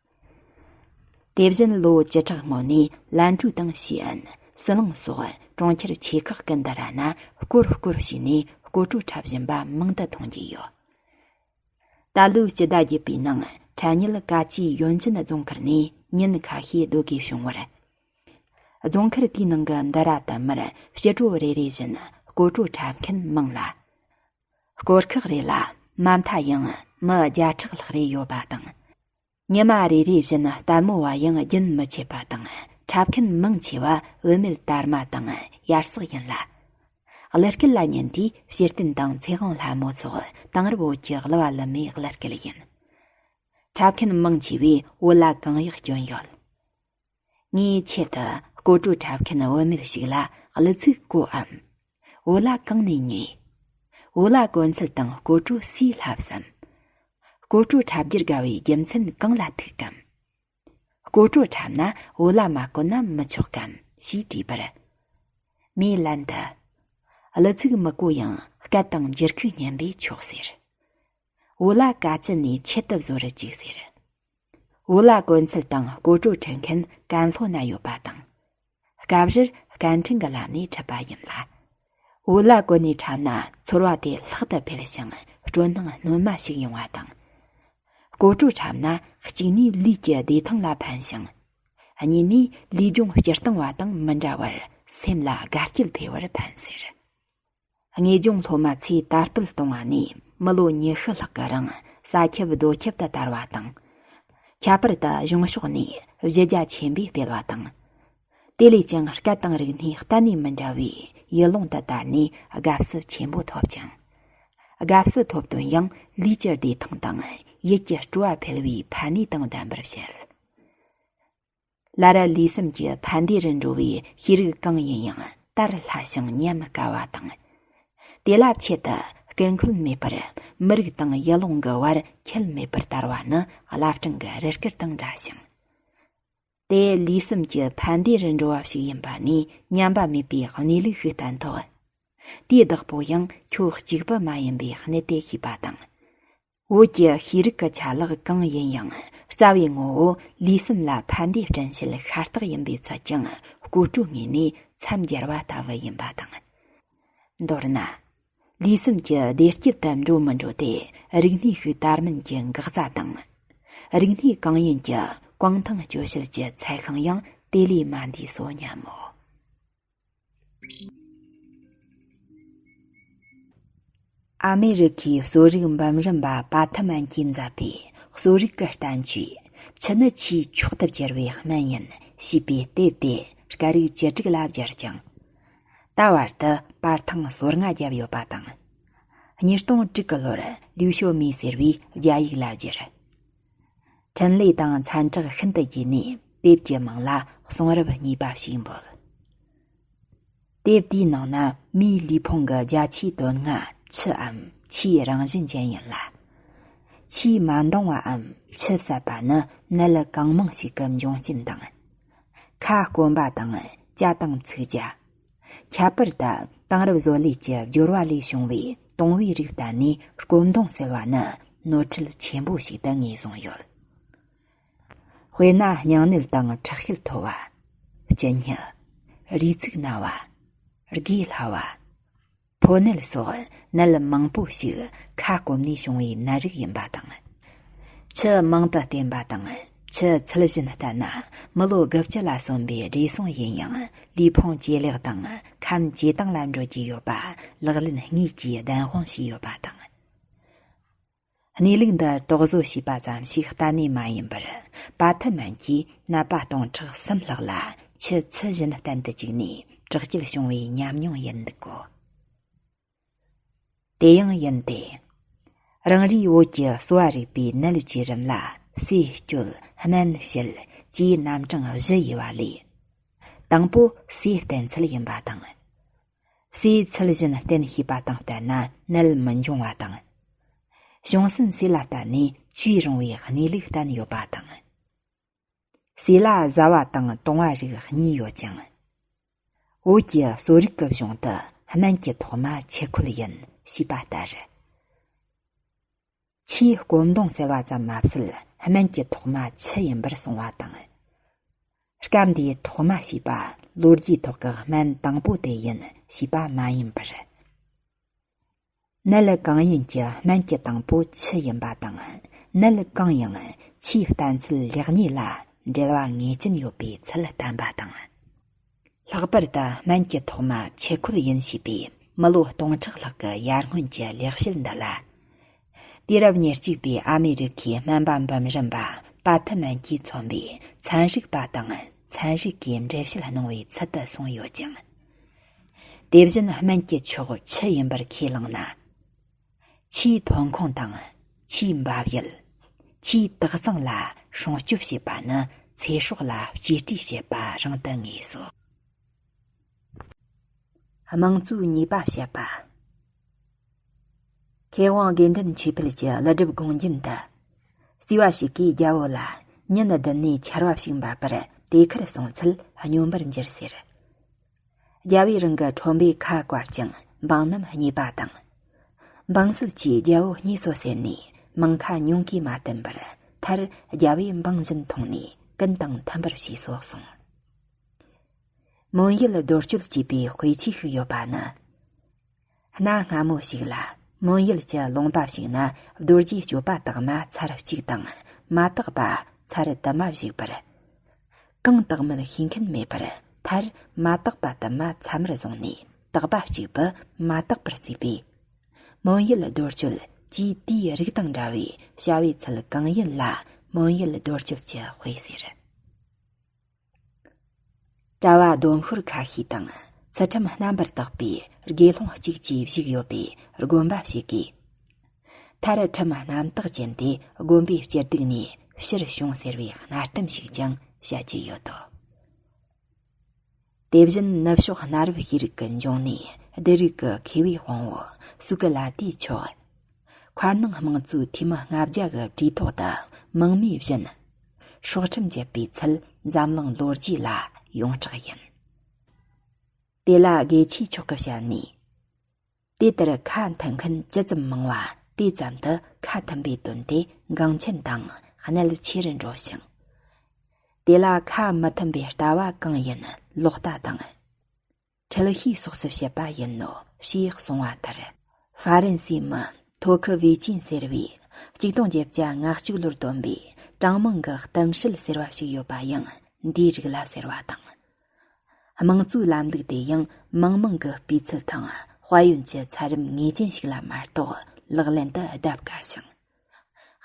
དེ་བཞིན་ལོ་བཅུ་ཕྲག་སྔོན་ནས་ལན་ཀྲུའུ་དང་ཞི་ཨན། ཟི་ལིང་སོགས་གྲོང་ཁྱེར་ཆེ་ཁག་གི་འདུ་ར་ན་སྐོར་སྐོར་བྱས་ནས་སྐོར་བྲོ་འཁྲབ་བཞིན་པ་མང་དུ་མཐོང་རྒྱུ་ཡོད། ད་ལོའི་སྤྱི་ཟླ་བརྒྱད་པའི་ནང་འཕྲལ་ཉིད་ཀ་ཅིའི་ཡོན་ཅིན་རྫོང་ཁུལ་ནས་ཉིན་ཁ་ཤས་སྡོད་དགོས་བྱུང་བར། རྫོང་ཁུལ་དེའི་ནང་གི་འདུ་ར་དུ་མར་ཕྱི་དྲོ་རེ་རེ་བཞིན་སྐོར་བྲོ་འཁྲབ་མཁན་མང་ལ། སྐོར་ཁག་རེ་ལ་མ་མཐའ་ཡང་མི་བརྒྱ་ཕྲག་ལྷག་རེ་ཡོད་པ་དང་། ཉི་མ་རེ་རེ་བཞིན་ལྟད་མོ་བ་ཡང་རྒྱུན་མི་ཆད་པ་དང་འཁྲབ་མཁན་མང་ཆེ་བ་བུད་མེད་དར་མ་དང་ཡར་སག་ཡིན་ལ། གླུ་སྐད་ལ་ཉན་དུས་ཕྱིར་བསྟན་དང་ཚེ་དབང་ལྷ་མོ་སོགས་དེང་རབས་བོད་ཀྱི་གླུ་བ་གླུ་མའི་གླུ་སྐད་ཡིན། འཁྲབ་མཁན་མང་ཆེ་བས་བོད་ལྭ་གང་ཡག་གྱོན་ཡོད། ངས་ཆེད་དུ་སྐོར་བྲོ་འཁྲབ་མཁན་བུད་མེད་ཞིག་ལ་གླུ་ཚིག་གོ་འམ། བོད་ལྭ་གང་ནས་ཉོས། བོད་ལྭ་གོན་ཚུལ་དང་སྐོར་བྲོ་སུས་བསླབས་སམ། སྐོར་བྲོ་འཁྲབ་རྒྱུར་དགའ་བའི་རྒྱུ་མཚན་གང་ལ་ཐུག་གམ། སྐོར་བྲོ་འཁྲབ་ན་བོད་ལྭ་མ་གོན་ན་མི་ཆོག་གམ་ཞེས་དྲིས་པར། མོས་ལན་དུ། གླུ་ཚིག་མི་གོ་ཡང་སྐད་དང་འགྱུར་ཁུག་སྙན་པས་ཆོག་ཟེར། བོད་ལྭ་ཀ་ཅི་ནས་ཆེད་དུ་བཟོ་རུ་བཅུག་ཟེར། བོད་ལྭ་གོན་ཚུལ་དང་སྐོར་བྲོ་འཁྲབ་མཁན་ཀན་ལྷོ་ན་ཡོད་པ་དང་། སྐབས་རེར་སྐད་འཕྲིན་གྱི་ལམ་ནས་འཁྲབ་པ་ཡིན་ལ། བོད་ལྭ་གོན་ནས་འཁྲབ་ན་ཚོར་བ་དེ་ལྷག་ཏུ་འཕེལ་ཞིང་སྤྲོ་སྣང་སྣོན་མ་ཞིག་ཡོང་བ་དང་། སྐོར་བྲོ་འཁྲབ་ན་གཅིག་ནས་ལུས་ཀྱི་བདེ་ཐང་ལ་ཕན་ཞིང་། གཉིས་ནས་ལུས་སྦྱོང་སྤྱིར་བཏང་བ་དང་མི་འདྲ་བར་སེམས་ལ་དགའ་སྐྱིད་འཕེལ་བར་ཕན་ཟེར། དངོས་སྦྱོང་སློབ་མ་ཚོས་དར་སྤེལ་གཏོང་བ་ནས་མི་ལོ་ཉི་ཤུ་ལྷག་གི་རིང་ས་ཁྱབ་རྡོ་ཁྱབ་ཏུ་དར་བ་དང་། ཁྱད་པར་དུ་གཞུང་ཕྱོགས་ནས་གཞི་རྒྱ་ཆེན་པོས་སྤེལ་བ་དང་། དེ་ལས་ཀྱང་སྐད་དང་རིག་གནས་གཏན་ནས་མི་འདྲ་བས་ཡུལ་ལུང་དུ་དར་ནས་དགའ་བསུ་ཆེན་པོ་ཐོབ་ཅིང་། དགའ་བསུ་ཐོབ་དོན་ཡང་ལུས་ཀྱི་བདེ་ཐང་དང་ཡིད་ཀྱི་སྤྲོ་བ་འཕེལ་བའི་ཕན་ནུས་དང་ལྡན་པར་བཤད། སླར་ལུས་སེམས་ཀྱི་ཕན་བདེ་རུ་འགྲོ་བའི་ཤེས་རིག་གང་ཡིན་ཡང་དར་སླ་ཞིང་ཉམས་དཀའ་བ་དང་། དེ་ལ་ཆེད་དུ་ ཀུན་འཁོལ་མེད་པར་མི་རིགས་དང་ཡུལ་ལུང་གི་བར་ཁྱད་མེད་པར་དར་བ་ནི་བླ་བྲང་གི་རི་སྐེད་དང་འདྲ་ཞིང་། དེ་ལུས་སེམས་ཀྱི་ཕན་བདེ་རུ་འགྲོ་བ་ཞིག་ཡིན་པ་ནི་ཉམས་པ་མེད་པའི་གནས་ལུགས་ཤིག་བསྟན་ཐོག་དེའི་བདག་པོ་ཡང་ཁྱོད་གཅིག་པུ་མ་ཡིན་པའི་གནད་དེ་ཤེས་པ་དང་། བོད་ཀྱི་ཤེས་རིག་གི་ཆ་ལག་གང་ཡིན་ཡང་རྩ་བའི་ངོ་བོ་ལུས་སེམས་ལ་ཕན་བདེ་སྤྲད་བྱེད་ཤ་སྟག་ཡིན་པའི་ཚུལ་ཀྱང་སྐོར་བྲོའི་ངོས་ནས་མཚམས་སྦྱར་བ་ལྟ་བུ་ཡིན་པ་དང་། མདོར་ན། ལུས་སེམས་ཀྱི་བདེ་སྐྱིད་དུ་འགྲོ་མི་འགྲོ་དེ་རིག་གནས་ཤིག་དར་མིན་གྱི་འགག་རྩ་དང་། རིག་གནས་གང་ཡིན་གྱི་གོང་ཐང་སྤྱོད་བྱེད་ཀྱི་ཚད་ཤིང་ཡང་དེ་ལས་མ་འདས་སོ་སྙམ་མོ། ཨ་མེ་རི་ཁའི་གསོ་རིག་འབུམ་རམས་པ་པ་ཐི་མན་གྱིས་མཛད་པའི་གསོ་རིག་གི་བསྟན་བཅོས། ཆུ་ནི་ཆུའི་མཆོག་ཏུ་གྱུར་པའི་སྨན་ཡིན་ཞེས་པའི་དེབ་དེ་སྐད་རིགས་བཅུ་དྲུག་ལ་བསྒྱུར་ཅིང་། ད་བར་དུ་པར་ཐེངས་སོ་ལྔ་བརྒྱབ་ཡོད་པ་དང་། ཉིས་སྟོང་དྲུག་གི་ལོར་ལིའུ་ཞོ་མི་ཟེར་བའི་རྒྱ་ཡིག་ལ་བསྒྱུར། འཕྲིན་ལས་དང་ཚན་ཁྲིགས་ཤིན་ཏུ་རྒྱས་ནས་དེབ་ཀྱི་མིང་ལ་གསུང་རབ་གཉིས་པ་ཞེས་འབོད། དེབ་དེའི་ནང་ན་མིའི་ལུས་ཕུང་གི་རྒྱ་ཆེའི་དོན་ལྔ་ཆུའམ་ཆུའི་རང་བཞིན་ཅན་ཡིན་ལ། ཆུས་མ་འདང་བའམ་ཆུ་བསད་པ་ནི་ནད་གང་མང་ཞིག་གི་འབྱུང་རྐྱེན་དང་། ཁ་སྐོམ་པ་དང་། ཇ་དང་ཚིག་ཇ། ཁྱད་པར་དུ་དེང་རབས་བཟོ་ལས་ཀྱི་སྦྱོར་བ་ལས་བྱུང་བའི་དུང་བའི་རིགས་བསྟན་ནས་སྐོམ་གདུང་སེལ་བ་ནི་ནོར་འཁྲུལ་ཆེན་པོ་ཞིག་ཏུ་ངོས་བཟུང་ཡོད། དཔེར་ན་སྙིང་ནད་དང་ཁྲག་ཤེད་མཐོ་བ། སྐྱི་སྨྱུ། རུས་ཚིགས་ན་བ། དགུས་སླ་བ། ཕོ་ནད་སོགས་ནད་མང་པོ་ཞིག་ཁ་སྐོམ་ནས་བྱུང་བའི་ནད་རིགས་ཡིན་པ་དང་། ཆུ་མང་དུ་བསྟེན་པ་དང་ཆུ་ཚུལ་བཞིན་བསྟེན་ན་མི་ལོ་དགུ་བཅུ་ལ་སོན་པའི་བགྲེས་སོང་ཡིན་ཡང་ལུས་ཕུང་ཇེ་ལེགས་དང་ཁམས་ཇེ་དྭངས་ལ་འགྲོ་རྒྱུ་ཡོད་པ་ལག་ལེན་དངོས་ཀྱིས་བདེན་དཔང་བྱས་ཡོད་པ་དང་། གནས་ལུགས་འདི་རྟོག་བཟོ་བྱས་པ་ཙམ་ཞིག་གཏན་ནས་མ་ཡིན་པར། པ་ཐི་མན་གྱིས་ནད་པ་སྟོང་ཕྲག་གསུམ་ལྷག་ལ་ཆུ་ཚུལ་བཞིན་བསྟེན་དུ་བཅུག་ནས་དྲག་སྐྱེད་བྱུང་བའི་ཉམས་མྱོང་ཡིན་འདུག་གོ། དེ་ཡང་ཡིན་ཏེ། རང་རེའི་བོད་ཀྱི་གསོ་བ་རིག་པའི་ནད་བཅོས་རིམ་ལ་ཟས་སྤྱོད་སྨན་དཔྱད་བཅས་རྣམ་གྲངས་བཞི་དབྱེ་བ་ལས། དང་པོ་ཟས་བསྟེན་ཚུལ་ཡིན་པ་དང་། ཟས་ཚུལ་བཞིན་བསྟེན་ཤེས་པ་དང་བསྟེན་ན་ནད་མི་འབྱུང་བ་དང་། བྱུང་ཟིན་ཟས་ལ་བརྟེན་ནས་བཅོས་རུང་བའི་གནས་ལུགས་བསྟན་ཡོད་པ་དང་། ཟས་ལ་བཟའ་བ་དང་བཏུང་བ་རིགས་གཉིས་ཡོད་ཅིང་། བོད་ཀྱི་གསོ་རིག་གི་གཞུང་དུ་སྨན་གྱི་ཐོག་མ་ཆུ་ཁོལ་ཡིན་ཞེས་པ་ལྟར། ཆུས་སྐོམ་གདུང་སེལ་བ་ཙམ་མ་ཟད་སྨན་གྱི་ཐོག་མ་ཆུ་ཡིན་པར་གསུངས་པ་དང་། སྐབས་འདིའི་ཐོག་མ་ཞེས་པ་ལོ་རྒྱུས་ཐོག་གི་སྨན་དང་པོ་དེ་ཡིན་ཞེས་པ་མ་ཡིན་པར། ནད་གང་ཡིན་གྱི་སྨན་གྱི་དང་པོ་ཆུ་ཡིན་པ་དང་། ནད་གང་ཡང་ཆུའི་བསྟེན་ཚུལ་ལེགས་ཉེས་ལ་འབྲེལ་བ་ངེས་ཅན་ཡོད་པའི་ཚུལ་བསྟན་པ་དང་། ལྷག་པར་དུ་སྨན་གྱི་ཐོག་མ་ཆུ་ཁོལ་ཡིན་ཞེས་པའི་མི་ལོ་སྟོང་ཕྲག་ལྷག་གི་ཡར་སྔོན་གྱི་ལེགས་བཤད་འདི་ལ། དུས་རབས་ཉེར་གཅིག་པའི་ཨ་མེ་རི་ཁའི་སྨན་པ་འབུམ་རམས་པ་པ་ཐི་མན་གྱིས་མཚོན་པའི་ཚན་རིག་པ་དང་ཚན་རིག་གིས་འགྲེལ་བཤད་གནང་བའི་ཚུལ་དུ་གསུངས་ཡོད་ཅིང་། དེ་བཞིན་སྨན་གྱི་མཆོག་ཆུ་ཡིན་པར་ཁས་བླངས་ན། ཆུའི་ཐོན་ཁུངས་དང་ཆུའི་འབབ་ཡུལ། ཆུའི་དག་གཙང་ལ་སྲུང་སྐྱོབ་བྱེད་པ་ནི་ཚེ་སྲོག་ལ་གཅེས་སྤྲས་བྱེད་པ་རང་དུ་ངེས་སོ། དམངས་གཙོའི་ཉེས་པ་བཤད་པ། མཁས་དབང་དགེ་འདུན་ཆོས་འཕེལ་གྱི་ཀླུ་སྒྲུབ་དགོངས་རྒྱན་དུ། རྩིས་པ་ཞིག་གིས་རྒྱལ་པོ་ལ་ཉིན་བདུན་ནས་ཆར་པ་ཞིག་འབབ་པར་དེ་ཁར་སོང་ཚུལ་སྙོམས་པར་འགྱུར་ཟེར། རྒྱལ་པོས་རང་གི་ཁྲོན་པའི་ཁ་བཀབ་ཅིང་འབངས་རྣམས་མཉེས་པ་དང་། འབངས་སིལ་གྱིས་རྒྱལ་པོ་མཉེས་སོ་ཟེར་ནས་མིང་ཁ་ཉུང་གིས་མ་བསྟན་པར་མཐར་རྒྱལ་པོས་འབངས་བཞིན་མཐོང་ནས་ཀུན་དང་མཐུན་པར་བྱས་སོ་གསུངས། མོན་ཡུལ་རྡོ་གཅོད་ཅེས་པའི་དཔེ་ཆོས་ཤིག་ཡོད་པ་ནི། གནའ་སྔ་མོ་ཞིག་ལ་མོན་ཡུལ་གྱི་ལུང་པ་ཞིག་ན་རྡོ་རྗེ་གཅོད་པ་དག་མ་ཚར་གཅིག་དང་མ་དག་པ་ཚར་དུ་མ་བཞུགས་པར། གང་དག་མིན་ཤེས་མཁན་མེད་པར་མཐར་མ་དག་པ་དུ་མ་ཚད་མར་བཟུང་ནས་དག་པ་གཅིག་པུ་མ་དག་པར་བརྩིས་པས། མོན་ཡུལ་རྡོ་གཅོད་ཅེས་དེའི་རིགས་དང་འདྲ་བའི་བྱ་བའི་ཚུལ་གང་ཡིན་ལ་མོན་ཡུལ་རྡོ་གཅོད་ཀྱི་དཔེ་ཟེར། གྲྭ་བ་སྡོམ་ཤོར་ཁ་ཤས་དང་ཚུལ་ཁྲིམས་རྣམ་པར་དག་པའི་དགེ་སློང་གཅིག་བཅས་བཞུགས་ཡོད་པའི་དགོན་པ་ཞིག་གིས། མཐར་ཁྲིམས་རྣམ་དག་ཅན་དེ་དགོན་པའི་སྤྱི་སྡུག་ནས་ཕྱིར་བྱུང་ཟེར་བའི་གནའ་གཏམ་ཞིག་ཀྱང་བཤད་ཀྱི་ཡོད་དོ། དེ་བཞིན་ནུབ་ཕྱོགས་གནའ་རབས་ཤེས་རིག་གི་འབྱུང་གནས་ ལྡེ་རིག་གི་མཁས་པའི་དཔང་བོ་སུ་ཀི་ལ་ཏིའི་ཆོག་མཁར་ནང་དམངས་གཙོའི་འཐུས་མི་ལྔ་བརྒྱ་གི་གྲོས་ཐོག་ཏུ་མིང་མེད་བཞིན། སྲོག་ཁྲིམས་བཅད་པའི་ཚུལ་འཛམ་གླིང་ལོ་རྒྱུས་ལ་ཡོངས་གྲགས་ཡིན། དེ་ལ་དགེ་ཆོས་མཆོག་གིས་བཤད་ནས། དེ་ལྟར་ཁ་མཐུན་མཁན་ཇི་ཙམ་མང་བ་དེ་ཙམ་དུ་ཁ་མཐུན་པའི་དོན་དེ་འགངས་ཆེན་དང་གནད་ཆེ་རུ་འགྲོ་ཞིང་། དེ་ལ་ཁ་མི་མཐུན་པའི་ལྟ་བ་གང་ཡིན་ལོག་ལྟ་དང་། འཁྲུལ་ཤེས་སོགས་སུ་བཤད་པ་ཡིན་ནོ་ཞེས་གསུངས་པ་ལྟར། ཧྥ་རན་སིའི་མི་ཐོ་ཁི་ཝེ་ཅིན་ཟེར་བས་གཅིག་སྟོང་བརྒྱད་བརྒྱ་ལྔ་བཅུ་ལོར་བཏོན་པའི་གྲངས་མང་གི་གཏམ་སྲོལ་ཟེར་བ་ཞིག་ཡོད་པ་ཡང་འདིའི་རིགས་ལ་ཟེར་བ་དང་། དམངས་གཙོའི་ལམ་ལུགས་དེ་ཡང་མང་མང་གི་སྤུས་ཚད་དང་དཔལ་ཡོན་གྱི་ཚད་རིམ་ངེས་ཅན་ཞིག་ལ་མ་གཏོགས་ལག་ལེན་དུ་བསྡབ་དཀའ་ཞིང་།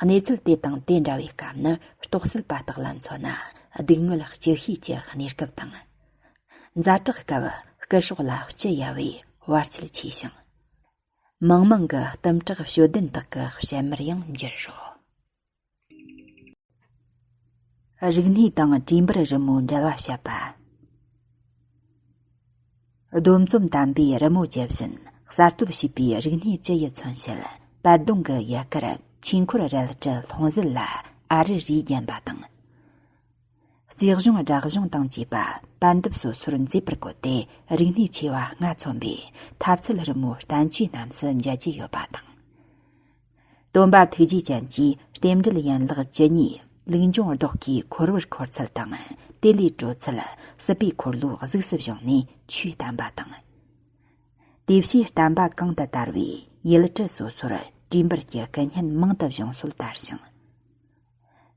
གནས་ཚུལ་དེ་དང་དེ་འདྲ་བའི་སྐབས་ནི་རྟོག་སད་པ་དག་ལ་མཚོན་ན་སྡུག་བསྔལ་ལྕི་ཤོས་ཀྱི་གནས་སྐབས་དང་། ཛ་དྲག་སྐབས་སྐུ་སྲོག་ལ་སྤྱི་གཡར་བའི་བར་ཆད་ཆེ་ཞིང་། མང་མང་གི་གཏུམ་དྲག་དཔྱོད་ལྡན་དག་གི་བཤད་མར་ཡང་འགྱུར་རོ། རིག་གནས་དང་བྲིས་འབུར་རི་མོའི་འབྲེལ་བ་བཤད་པ། སྡོམ་རྩོམ་དམ་པའི་རི་མོ་བཅུ་བཞིན་གསར་གཏོད་བྱས་པའི་རིག་གནས་བཅུ་ཡི་མཚོན་བྱེད་པད་སྡོང་གི་ཡལ་གར་ཆོས་འཁོར་རལ་གྲི་ལྷུང་བཟེད་ལ་ཨ་རི་རིས་བརྒྱན་པ་དང་། རྩིས་གཞུང་སྒྲ་གཞུང་དང་བཅས་པ་པད་འདབ་སོ་སོར་མཛེས་པར་བཀོད་དེ་རིག་གནས་ཆེ་བ་ལྔ་མཚོན་པའི་ཐབ་ཚད་རི་མོའི་བསྟན་བཅོས་རྣམས་སུ་མཇལ་རྒྱུ་ཡོད་པ་དང་། སྟོན་པ་ཐུགས་རྗེ་ཅན་གྱིས་རྟེན་འབྲེལ་ཡན་ལག་བཅུ་གཉིས་ལུགས་འབྱུང་ལྡོག་ཁའི་འཁོར་བར་འཁོར་ཚུལ་དང་དེ་ལས་གྲོལ་ཚུལ་སྲིད་པའི་འཁོར་ལོའི་གཟུགས་སུ་བྱུང་ནས་ཆོས་བསྟན་པ་དང་། དེ་བཞིན་བསྟན་པ་གང་དུ་དར་བའི་ཡུལ་གྲུ་སོ་སོར་བྲིས་འབུར་གྱི་སྐུ་བརྙན་མང་དུ་བྱུང་སྲོལ་དར་ཞིང་།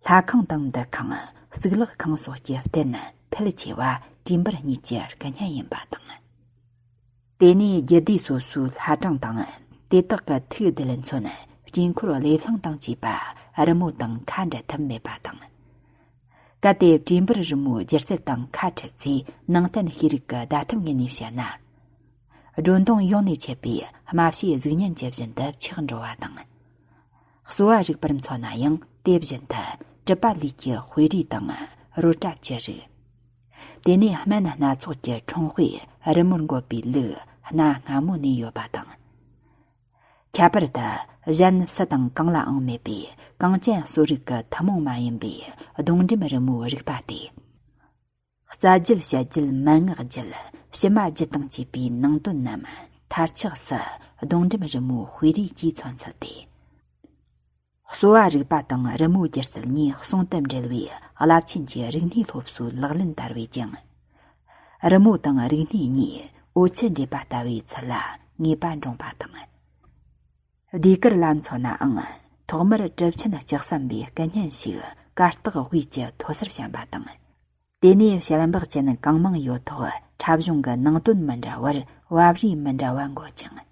ལྷ་ཁང་དང་འདུ་ཁང་གཙུག་ལག་ཁང་སོགས་ཀྱི་རྟེན་ཕལ་ཆེ་བ་བྲིས་འབུར་གཉིས་ཀྱི་སྐུ་བརྙན་ཡིན་པ་དང་། དེ་ནས་རྒྱུད་སྡེ་སོ་སོའི་ལྷ་གྲངས་དང་དེ་དག་གི་ཐུགས་བསྡུས་མཚོན་དཀྱིལ་འཁོར་ལེབ་ལྷིང་དང་བཅས་པ་རི་མོ་དང་ཁ་འབྲལ་ཐབས་མེད་པ་དང་། གལ་ཏེ་བྲིས་འབུར་རི་མོའི་སྒྱུ་རྩལ་དང་ཁ་བྲལ་ཚེ་ནང་བསྟན་ཤེས་རིག་གི་བརྡ་ཐབས་ངོས་ནས་བཤད་ན། སྒྲོ་འདོགས་ཡོངས་ནས་ཆད་པའི་སྨྲ་བྱེད་གཟུགས་བརྙན་གྱི་བཞིན་དུ་ཆགས་འགྲོ་བ་དང་། གསོ་བ་རིག་པར་མཚོན་ན་ཡང་དེ་བཞིན་དུ་གྲུབ་པ་ལས་ཀྱི་དཔེ་རིས་དང་རོལ་དྲ་བཅུ་རིགས། དེ་ནས་སྨན་སྣ་ཚོགས་ཀྱི་ཁྲོང་དཔེ་རི་མོར་འགོད་པའི་ལུགས་སྣ་སྔ་མོ་ནས་ཡོད་པ་དང་། ཁྱད་པར་དུ་གཞན་སུ་དང་གང་ལའང་མེད་པའི་གངས་ཅན་གསོ་རིག་གི་ཐུན་མོང་མ་ཡིན་པའི་གདོང་འགྲེམས་རི་མོའི་རིག་པ་སྟེ། རྩ་རྒྱུད་བཤད་རྒྱུད་མན་ངག་རྒྱུད་ཕྱི་མ་རྒྱུད་དང་བཅས་པའི་ནང་དོན་རྣམས་མཐར་ཆགས་སུ་གདོང་འགྲེམས་རི་མོའི་དཔེ་རིས་ཀྱིས་མཚོན་ཚུལ་ཏེ། གསོ་བ་རིག་པ་དང་རི་མོའི་སྒྱུ་རྩལ་གཉིས་ཟུང་དུ་འབྲེལ་བའི་རླབས་ཆེན་གྱི་རིག་གནས་སློབ་གསོའི་ལག་ལེན་བསྟར་བས་ཀྱང་། རི་མོ་དང་རིག་གནས་གཉིས་འོད་ཆུ་འདྲེས་པ་ལྟ་བུའི་ཚུལ་ལ་ངེས་པ་འདྲོངས་པ་དང་། ཟློས་གར་ལ་མཚོན་ནའང་ཐོག་མར་གྲུབ་ཆེན་ལྕགས་ཟམ་པའི་སྐུ་བརྙན་ཞིག་གར་སྟེགས་དབུས་ཀྱི་མཐོ་སར་བཤམས་པ་དང་། དེ་ནས་ཞལ་འབག་ཅན་གང་མང་ཡོད་ཐོག་འཁྲབ་གཞུང་གི་ནང་དོན་མི་འདྲ་བར་བབ་རིས་མི་འདྲ་བ་འགོད་ཅིང་།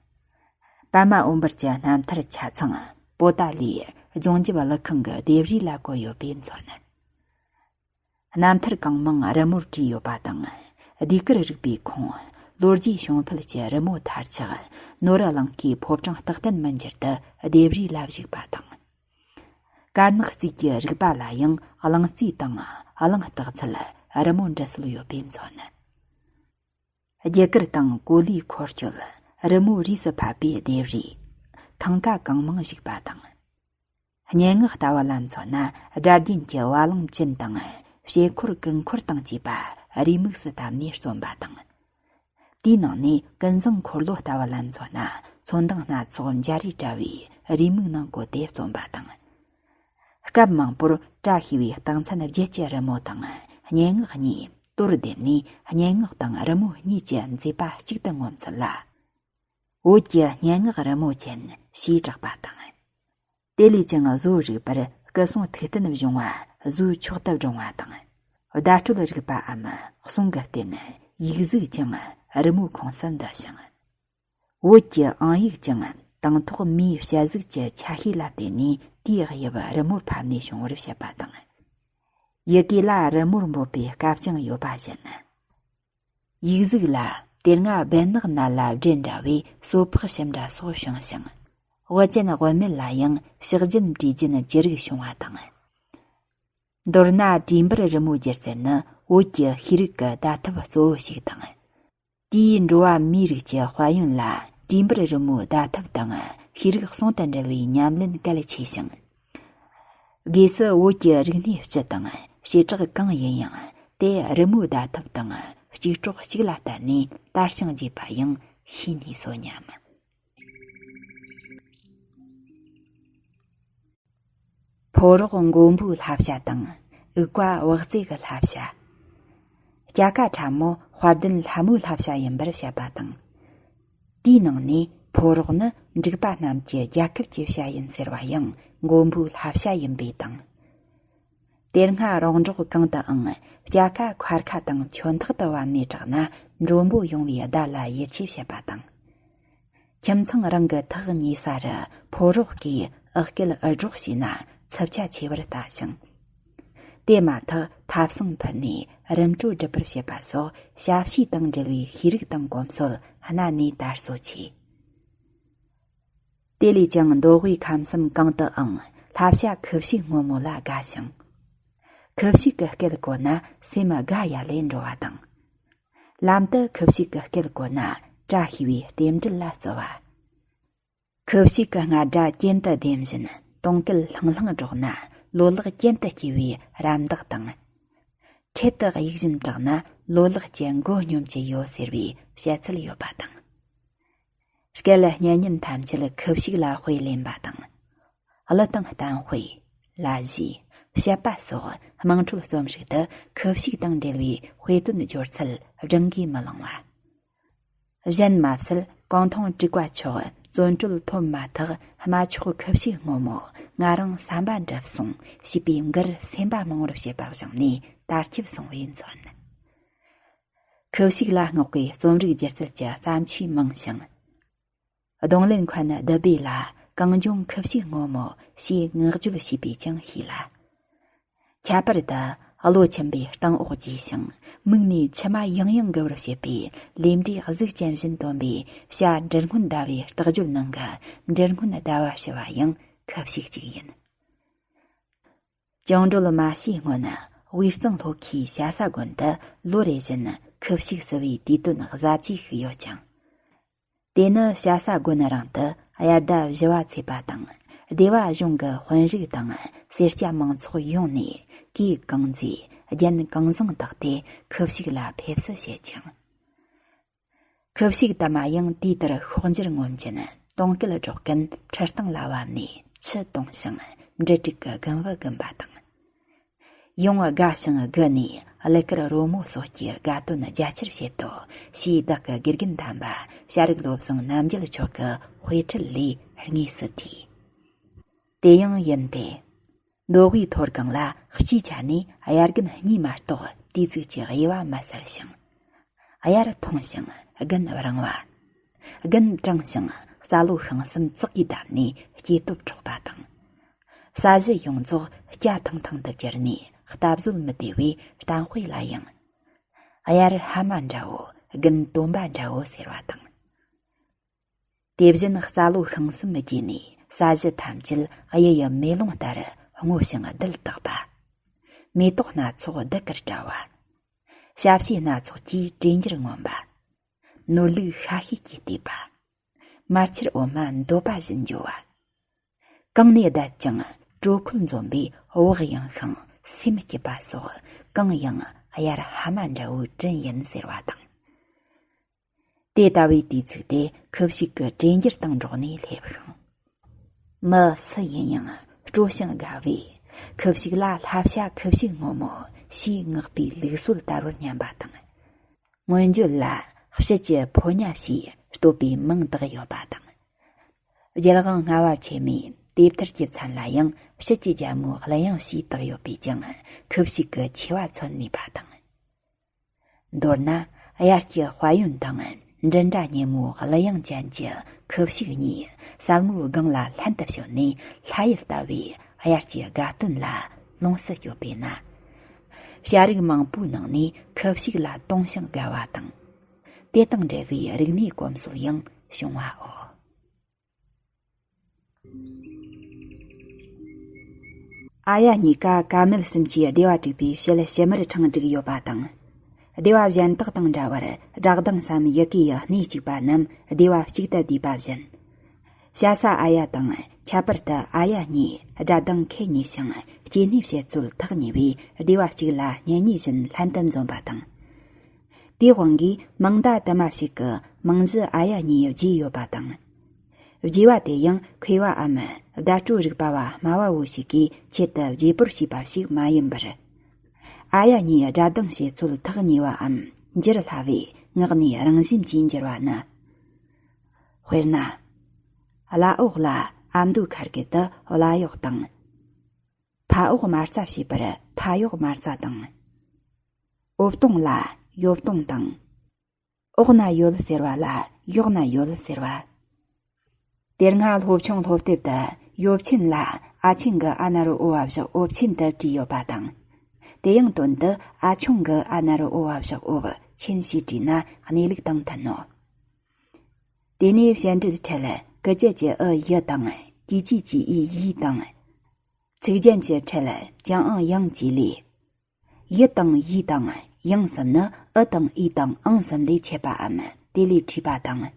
པདྨ་འོད་འབར་གྱི་རྣམ་ཐར་ཆ་ཚང་པོ་ཏཱ་ལའི་རྫོང་རྒྱབ་ཀླུ་ཁང་གི་ལྡེབས་རིས་ལ་བཀོད་ཡོད་པས་མཚོན། རྣམ་ཐར་གང་མང་རི་མོར་བྲིས་ཡོད་པ་དང་། ཟློས་གར་རིག་པའི་ཁོངས་ལོ་རྒྱུས་བྱུང་འཕེལ་གྱི་རི་མོ་མཐར་ཆགས་ནོར་གླིང་གའི་ཕོ་བྲང་རྟགས་བརྟན་མི་འགྱུར་དུ་ལྡེབས་རིས་ལ་བཞུགས་པ་དང་། དཀར་ནག་རྩིས་ཀྱི་རིག་པ་ལ་ཡང་གླིང་རྩིས་དང་གླིང་རྟགས་ཚུལ་རི་མོ་འབྲི་སྲོལ་ཡོད་པས་མཚོན། རྒྱུ་སྐར་དང་གོ་ལའི་འཁོར་སྐྱོད་རི་མོའི་རིས་སུ་ཕབ་པའི་ལྡེབས་རིས། ཐང་ཀ་གང་མང་བཞུགས་པ་དང་། སྙན་ངག་ལྟ་བ་ལ་མཚོན་ན་སྒྲ་རྒྱན་གྱི་བ་ལང་ཅན་དང་ཕྱེད་འཁོར་ཀུན་འཁོར་དང་བཅས་པ་རེའུ་མིག་སུ་བཏབ་ནས་རྩོམ་པ་དང་། དེའི་ནང་ནས་ཀུན་བཟང་འཁོར་ལོ་ལྟ་བ་ལ་མཚོན་ན་ཚོན་མདངས་སྣ་ཚོགས་འཇའ་རིས་བཀྲ་བའི་རེའུ་མིག་ནང་བཀོད་དེ་རྩོམ་པ་དང་། སྐབས་མང་པོར་བཀྲ་ཤིས་པའི་རྟགས་མཚན་བརྒྱད་ཀྱི་རི་མོ་དང་སྙན་ངག་གཉིས་དོར་བསྡེབས་ནས་སྙན་ངག་དང་རི་མོ་གཉིས་ཀྱི་མཛེས་པ་གཅིག་ཏུ་ངོམ་ཚུལ་ལ། བོད་ཀྱི་སྙན་ངག་རི་མོ་ཅན་ཞེས་གྲགས་པ་དང་། དེ་ལས་ཀྱང་བཟོ་རིག་པར་སྐུ་གསུང་ཐུགས་རྟེན་བྱུང་བ་བཟོའི་མཆོག་ཏུ་བགྲང་བ་དང་། བརྡ་སྤྲོད་རིག་པའམ་གསུང་གི་རྟེན་ཡིག་གཟུགས་ཀྱང་རི་མོའི་ཁོངས་སུ་འདུ་ཞིང་། བོད་ཀྱི་ཨང་ཡིག་ཀྱང་དང་ཐོག་མིའི་ཞལ་གཟུགས་ཀྱི་ཆ་ཤས་ལ་བརྟེན་ནས་དེའི་དབྱིབས་རི་མོར་ཕབ་ནས་བྱུང་བར་བཤད་པ་དང་། ཡི་གེ་ལ་རི་མོར་འབོད་པའི་སྐབས་ཀྱང་ཡོད་པ་བཞིན། ཡིག་གཟུགས་ལ་དེ་སྔ་སྦལ་ནག་ནད་ལ་སྦྲུལ་འདྲ་བའི་སོ་ཕག་ཤིམ་འདྲ་སོགས་བྱུང་ཞིང་། དབུ་ཅན་དབུ་མེད་ལ་ཡང་ཕྱག་རྒྱན་འབྲས་རྒྱན་བཅུ་རིགས་བྱུང་བ་དང་། མདོར་ན་བྲིས་འབུར་རི་མོའི་སྒྱུ་རྩལ་ནི་བོད་ཀྱི་ཤེས་རིག་གི་བརྡ་ཐབས་གཙོ་བོ་ཞིག་དང་། དེའི་འགྲོ་བ་མིའི་རིགས་ཀྱི་དཔལ་ཡོན་ལ་བྲིས་འབུར་རི་མོའི་བརྡ་ཐབས་དང་ཤེས་རིག་ཟུང་དུ་འབྲེལ་བའི་ཉམས་ལེན་གལ་ཆེ་ཞིང་། སྒོས་སུ་བོད་ཀྱི་རིག་གནས་སྤྱི་དང་བྱེ་བྲག་གང་ཡིན་ཡང་དེ་རི་མོའི་བརྡ་ཐབས་དང་གཅིག་གྲོགས་གཅིག་ལ་བརྟེན་ནས་དར་ཞིང་རྒྱས་པ་ཡང་ཤེས་ནུས་སོ་སྙམ། ཕོ་རོག་མགོན་པོའི་བསླབ་བྱ་དང་། འུག་པ་བག་རྫས་ཀྱི་བསླབ་བྱ། སྐྱ་ཀ་ཁྲ་མོ་དཔལ་ལྡན་ལྷ་མོའི་བསླབ་བྱ་ཡིན་པར་བཤད་པ་དང་། དེའི་ནང་ནས་ཕོ་རོག་ནི་འབྲུག་པ་རྣམས་ཀྱི་རྒྱལ་ཁབ་ཀྱི་བྱ་ཡིན་ཟེར་བ་ཡང་མགོན་པོའི་བསླབ་བྱ་ཡིན་པས་དང་། དེ་སྔ་རོང་འབྲོག་གང་དུའང་སྐྱ་ཀ་མཁར་ཁ་དང་ཆུ་འཐག་ཏུ་བབས་ནས་བྲག་ན་མགྲོན་པོ་ཡོང་བའི་བརྡ་ལ་ཡིད་ཆེས་བྱེད་པ་དང་། ཁྱིམ་ཚང་རང་གི་ཐག་ཉེ་ས་རུ་ཕོ་རོག་གིས་ཨག་སྐད་ཨུ་སྒྲོག་བྱས་ན་འཚབ་ཆ་ཆེ་བར་ལྟ་ཞིང་། དེ་མ་ཐག་ཐབ་ཚང་ཕུད་ནས་རིམ་གྲོ་སྒྲུབ་པར་བྱེད་པ་སོགས་བྱ་བྱེའུ་དང་འབྲེལ་བའི་ཤེས་རིག་དང་གོམས་སྲོལ་གནའ་ནས་དར་སྲོལ་ཆེ། དེ་ལས་ཀྱང་མདོ་དབུས་ཁམས་གསུམ་གང་དུའང་བསླབ་བྱ་ཁུ་བྱུག་སྔོན་མོ་ལ་དགའ་ཞིང་། ཁུ་བྱུག་གི་སྐད་གོ་ན་སེམས་དགའ་ཡལ་ལས་འགྲོ་བ་དང་། ལམ་དུ་ཁུ་བྱུག་གི་སྐད་གོ་ན་བཀྲ་ཤིས་པའི་རྟེན་འབྲེལ་ལ་བརྩི་བ། ཁུ་བྱུག་གི་རྔ་སྒྲ་གྱེན་དུ་ལྡེམ་བཞིན་དུང་སྐད་ལྷང་ལྷང་སྒྲོག་ན་ལོ་ལེགས་གྱེན་དུ་སྐྱེ་བའི་རམ་འདེགས་དང་། འཕྲེད་དུ་གཡུག་བཞིན་བྲག་ན་ལོ་ལེགས་ཀྱི་མགོ་སྙོམས་ཀྱི་ཡོད་ཟེར་བའི་བཤད་ཚུལ་ཡོད་པ་དང་། སྐད་སྙན་ཉིན་ཐམས་ཅད་ཁུ་བྱུག་ལ་དཔེ་ལེན་པ་དང་། གླུ་དང་གཏམ་དཔེ། ལ་གཞས། བཤད་པ་སོགས་དམངས་ཁྲོད་རྩོམ་རིག་ཏུ་ཁུ་བྱུག་དང་འབྲེལ་བའི་དཔེ་དོན་སྦྱོར་ཚུལ་བགྲང་གིས་མི་ལང་བ། གཞན་མ་ཟད་གུང་ཐང་དྲུག་པ་མཆོག་བཙོན་གྲོལ་ཐོབ་མ་ཐག་རྨ་ཆོག་ཁུ་བྱུག་སྔོན་མོ་ང་རང་བསམ་པ་འགྲུབ་སོང་ཞེས་པའི་མགུར་སེམས་པ་མང་བོར་བྱེད་པ་བཞེངས་ནས་དར་ཁྱབ་སོང་བས་མཚོན། ཁུ་བྱུག་ལ་བསྔགས་པའི་རྩོམ་རིག་སྒྱུ་རྩལ་གྱི་བརྩམས་ཆོས་མང་ཞིང་། རྡུང་ལེན་མཁན་བདུད་བྷེ་ལ་གངས་ལྗོངས་ཁུ་བྱུག་སྔོན་མོ་ཞེས་བསྔགས་བརྗོད་བྱས་པས་ཀྱང་ཤེས་ལ། ཁྱད་པར་དུ་བློ་ཆེན་པོས་སྟེང་འོག་བརྗེས་ཤིང་མིག་ནས་མཆི་མ་ཡང་ཡང་འགུལ་བར་བྱེད་པའི་ལས་འབྲས་གཟུགས་ཅན་བཞིན་སྟོན་པའི་བྱ་འབྲི་སྔོན་ཟླ་བའི་རྟགས་བརྗོད་ནང་གི་འབྲི་སྔོན་ཟླ་བ་བྱི་བ་ཡང་ཁུ་བྱུག་ཅིག་ཡིན། བཅིངས་འགྲོལ་མ་བྱས་སྔོན་དབུས་གཙང་ལྷོ་ཁའི་བྱ་ས་དགོན་དུ་ལོ་རེ་བཞིན་ཁུ་བྱུག་བསུ་བའི་དུས་སྟོན་གཟབ་རྒྱས་ཤིག་ཡོད་ཅིང་། དེ་ནི་བྱ་ས་དགོན་རང་དུ་དབྱར་ཟླ་བཞི་བ་ཚེས་པ་དང་སྡེ་བ་གཞུང་གི་དཔོན་རིགས་དང་སེར་སྐྱ་མང་ཚོགས་ཡོང་ནས་གོས་གང་མཛེས་རྒྱན་གང་བཟང་བཏགས་ཏེ་ཁུ་བྱུག་ལ་ཕེབས་བསུ་བྱེད་ཅིང་། ཁུ་བྱུག་དུ་མ་ཡང་དུས་ལྟར་ཤོག་འགྱུར་ངོམ་གྱིན་དུང་སྐད་སྒྲོག་གིན་ཁྲི་སྟེང་ལ་བབས་ནས་ཆུ་བཏུང་ཞིང་འབྲུ་དྲུག་གི་རྒུན་འབུ་རྒུན་པ་དང་། ཡང་དགའ་ཞིང་དགུ་ནས་གླུ་གར་རོལ་མོ་སོགས་ཀྱི་དགའ་སྟོན་རྒྱ་ཆེར་བྱེད་དོ་ཞེས་བདག་གི་དགེ་རྒན་དམ་པ་བྱ་རིག་བློ་བཟང་རྣམ་རྒྱལ་མཆོག་གི་དཔེ་ཁྲིད་ལས་དངོས་སུ་ཐོས། དེ་ཡང་ཡིན་ཏེ། མདོ་དབུས་མཐོ་སྒང་ལ་སྤྱིའི་ཆ་ནས་དབྱར་དགུན་གཉིས་མ་གཏོགས་དུས་ཚིགས་ཀྱི་དབྱེ་བ་མི་གསལ་ཞིང་། དབྱར་ཐུང་ཞིང་དགུན་རིང་བ། དགུན་གྲང་ཞིང་རྩྭ་ལོ་ཤིང་གསུམ་ཙག་གིས་བསྡམས་ནས་སྐྱེ་སྟོབས་འཕྲོག་པ་དང་། ས་གཞི་ཡོངས་རྫོགས་སྐྱ་ཐང་ཐང་དུ་གྱུར་ནས་སྟབས་བཟོད་མི་བདེ་བའི་གཏམ་དཔེ་ལ་ཡང་། དབྱར་ཕ་མ་འདྲ་བོ་དགུན་སྟོན་པ་འདྲ་བོ་ཟེར་བ་དང་། དེ་བཞིན་རྩྭ་ལོ་ཤིང་གསུམ་རྒྱས་ནས་ས་གཞི་ཐམས་ཅད་གཡུ་ཡི་མེ་ལོང་ལྟར་སྔོ་ཞིང་རྡུལ་དག་པ། མེ་ཏོག་སྣ་ཚོགས་ལྡུམ་ར་བཀྲ་བ། ཞབས་ཕྱི་སྣ་ཚོགས་ཀྱིས་གྲེ་འགྱུར་ངོམ་པ། ནོར་ལུག་ཤ་ཤེད་ཀྱིས་བཏེགས་པ། མར་ཆུར་འོ་མ་འདོད་པ་བཞིན་འཇོ་བ། གང་ནས་བསྡད་ཀྱང་དྲོད་ཁོལ་འཛོམས་པའི་བག་ཡངས་ཤིང་སེམས་སྐྱིད་པ་སོགས་གང་ཡང་དབྱར་ཕ་མ་འདྲ་བོའི་དྲིན་ཡིན་ཟེར་བ་དང་། དེ་ལྟ་བུའི་དུས་ཚིགས་དེ་ཁུ་བྱུག་གི་གྲེ་འགྱུར་དང་འགྲོགས་ནས་སླེབས་ཤིང་། མི་སུ་ཡིན་ཡང་སྤྲོ་ཞིང་དགའ་བས་ཁུ་བྱུག་ལ་བསླབ་བྱ་ཁུ་བྱུག་སྔོན་མོ་ཞེས་བསྔགས་པའི་ལུགས་སྲོལ་དར་བར་སྙམ་པ་དང་། སྔོན་བརྗོད་ལ་དཔྱིད་ཀྱི་ཕོ་ཉ་ཞེས་བསྟོད་པའི་མིང་བཏགས་ཡོད་པ་དང་། རྒྱལ་དབང་ལྔ་པ་ཆེན་མོའི་དེབ་ཐེར་གྱི་མཚན་ལ་ཡང་དཔྱིད་ཀྱི་རྒྱལ་མོའི་གླུ་དབྱངས་ཞེས་བཏགས་ཡོད་པས་ཀྱང་ཁུ་བྱུག་གི་ཆེ་བ་མཚོན་ནུས་པ་དང་། མདོར་ན། དབྱར་གྱི་དཔལ་ཡོན་དང་འབྲུ་འདྲ་སྙན་མོའི་གླུ་དབྱངས་ཅན་གྱི་ཁུ་བྱུག་གཉིས་ཟལ་མོའི་སྒང་ལ་ལྷན་དུ་བྱོན་ནས་ལྷ་ཡུལ་ལྟ་བུའི་དབྱར་གྱི་དགའ་སྟོན་ལ་ལོངས་སུ་སྤྱོད་པས་ན། བྱ་རིགས་མང་པོའི་ནང་ནས་ཁུ་བྱུག་ལ་དུང་ཞིང་དགའ་བ་དང་། དེ་དང་འབྲེལ་བའི་རིག་གནས་གོམས་སྲོལ་ཡང་བྱུང་བའོ། ཨ་ཡ་གཉིས་ཀ་ཀ་མད་སེམས་ཀྱི་སྡེ་བ་དྲུག་པའི་ཕྱེད་ཕྱི་མར་འཕྲེང་བསྒྲིགས་ཡོད་པ་དང་། སྡེ་བ་གཞན་དག་དང་འདྲ་བར་སྒྲ་གདངས་སམ་ཡི་གེ་ཡི་གནས་གཅིག་པ་རྣམས་སྡེ་བ་གཅིག་ཏུ་བསྡུས་པ་བཞིན། བྱ་ས་ཨ་ཡ་དང་ཁྱད་པར་དུ་ཨ་ཡ་གཉིས་སྒྲ་གདངས་ཁེལ་ཉེ་ཞིང་སྐྱེ་གནས་བཤད་ཚུལ་ཐག་ཉེ་བས་སྡེ་བ་གཅིག་ལ་གཉེན་ཉེ་བཞིན་ལྷན་དུ་འཛོམས་པ་དང་། དེའི་དབང་གིས་མིང་མཐའ་དུ་མ་ཞིག་གི་མིང་གཞི་ཨ་ཡ་གཉིས་བརྗོས་ཡོད་པ་དང་། བརྗོད་པ་དེ་ཡང་མཁས་པའམ་བརྡ་སྤྲོད་རིག་པ་བ་སྨྲ་བ་བོ་ཞིག་གིས་ཆེད་དུ་བརྗེ་སྤོར་བྱས་པ་ཞིག་མ་ཡིན་པར། ཨ་ཡ་གཉིས་སྒྲ་གདངས་བཤད་ཚུལ་ཐག་ཉེ་བའམ་འགྱུར་སླ་བས་ངག་ནས་རང་བཞིན་གྱིས་འགྱུར་བ་ནི། དཔེར་ན། བླ་འོག་ལ་ཨ་མདོ་ཁ་སྐད་དུ་བླ་གཡོག་དང་། ཕ་འོག་མ་རྩ་ཞེས་པར་ཕ་གཡོག་མ་རྩ་དང་། འོབ་དོང་ལ་ཡོབ་དོང་དང་། འོག་ན་ཡོད་ཟེར་བ་ལ་ཡོག་ན་ཡོད་ཟེར་བ། དེ་སྔ་སློབ་ཆུང་སློབ་དེབ་ཏུ་ཡོབ་ཆེན་ལ་ཨ་ཆེན་གྱི་ཨ་ན་རོ་ཨོ་བ་བཞག་འོབ་ཆེན་དུ་བྲིས་ཡོད་པ་དང་། དེ་ཡང་དོན་དུ་ཨ་ཆུང་གི་ཨ་ན་རོ་ཨོ་བ་བཞག་འོབ་ཆེན་ཞེས་བྲིས་ན་གནས་ལུགས་དང་མཐུན་ནོ། དེ་ནས་བཤད་འབྲེལ་ཁྲལ་ཀུ་ཅི་ཀྱི་ཨུ་ཡི་དང་ཀི་ཅི་ཀྱི་ཨི་ཡི་དང་། ཚིག་རྒྱན་གྱི་ཁྲལ་ཀྱང་ཨང་ཡང་བཅས་ལས། ཡི་དང་ཡི་དང་ཡང་གསུམ་ནི་ཨུ་དང་ཨི་དང་ཨང་གསུམ་ལས་ཆད་པའམ་དེ་ལས་འཁྲུས་པ་དང་།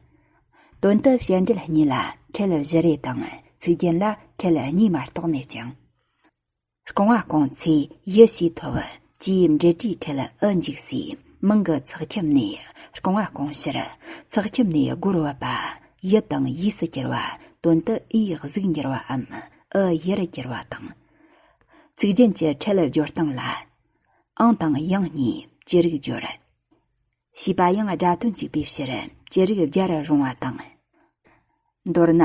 དོན་དུ་བཤད་འབྲེལ་གཉིས་ལ་ཁྲལ་བཞི་རེ་དང་ཚིག་རྒྱན་ལ་ཁྲལ་གཉིས་མ་གཏོགས་མེད་ཅིང་། རྐང་བ་རྐང་ཚེ་ཡི་ཞེས་ཐོབ་ཀྱིས་འབྲེལ་སྒྲའི་ཁྲལ་ཨུ་འཇུག་སའི་མིང་གི་ཚེག་ཁྱིམ་ནས་རྐང་བ་རྐང་ཕྱིར་ཚེག་ཁྱིམ་ནས་སྒོར་བབས་པ་ཡི་དང་ཡིས་སུ་གྱུར་བ་དོན་དུ་ཨིའི་གཟུགས་འགྱུར་བའམ་ཨུ་ཡིར་གྱུར་བ་དང་། ཚིག་རྒྱན་གྱི་ཁྲལ་སྦྱོར་སྟངས་ལ། ཨང་དང་ཡང་གཉིས་ཅི་རིགས་སྦྱོར། ཞེས་པ་ཡང་སྒྲ་དོན་གཅིག་པའི་ཕྱིར་ཅི་རིགས་སྦྱར་རུང་བ་དང་། མདོར་ན།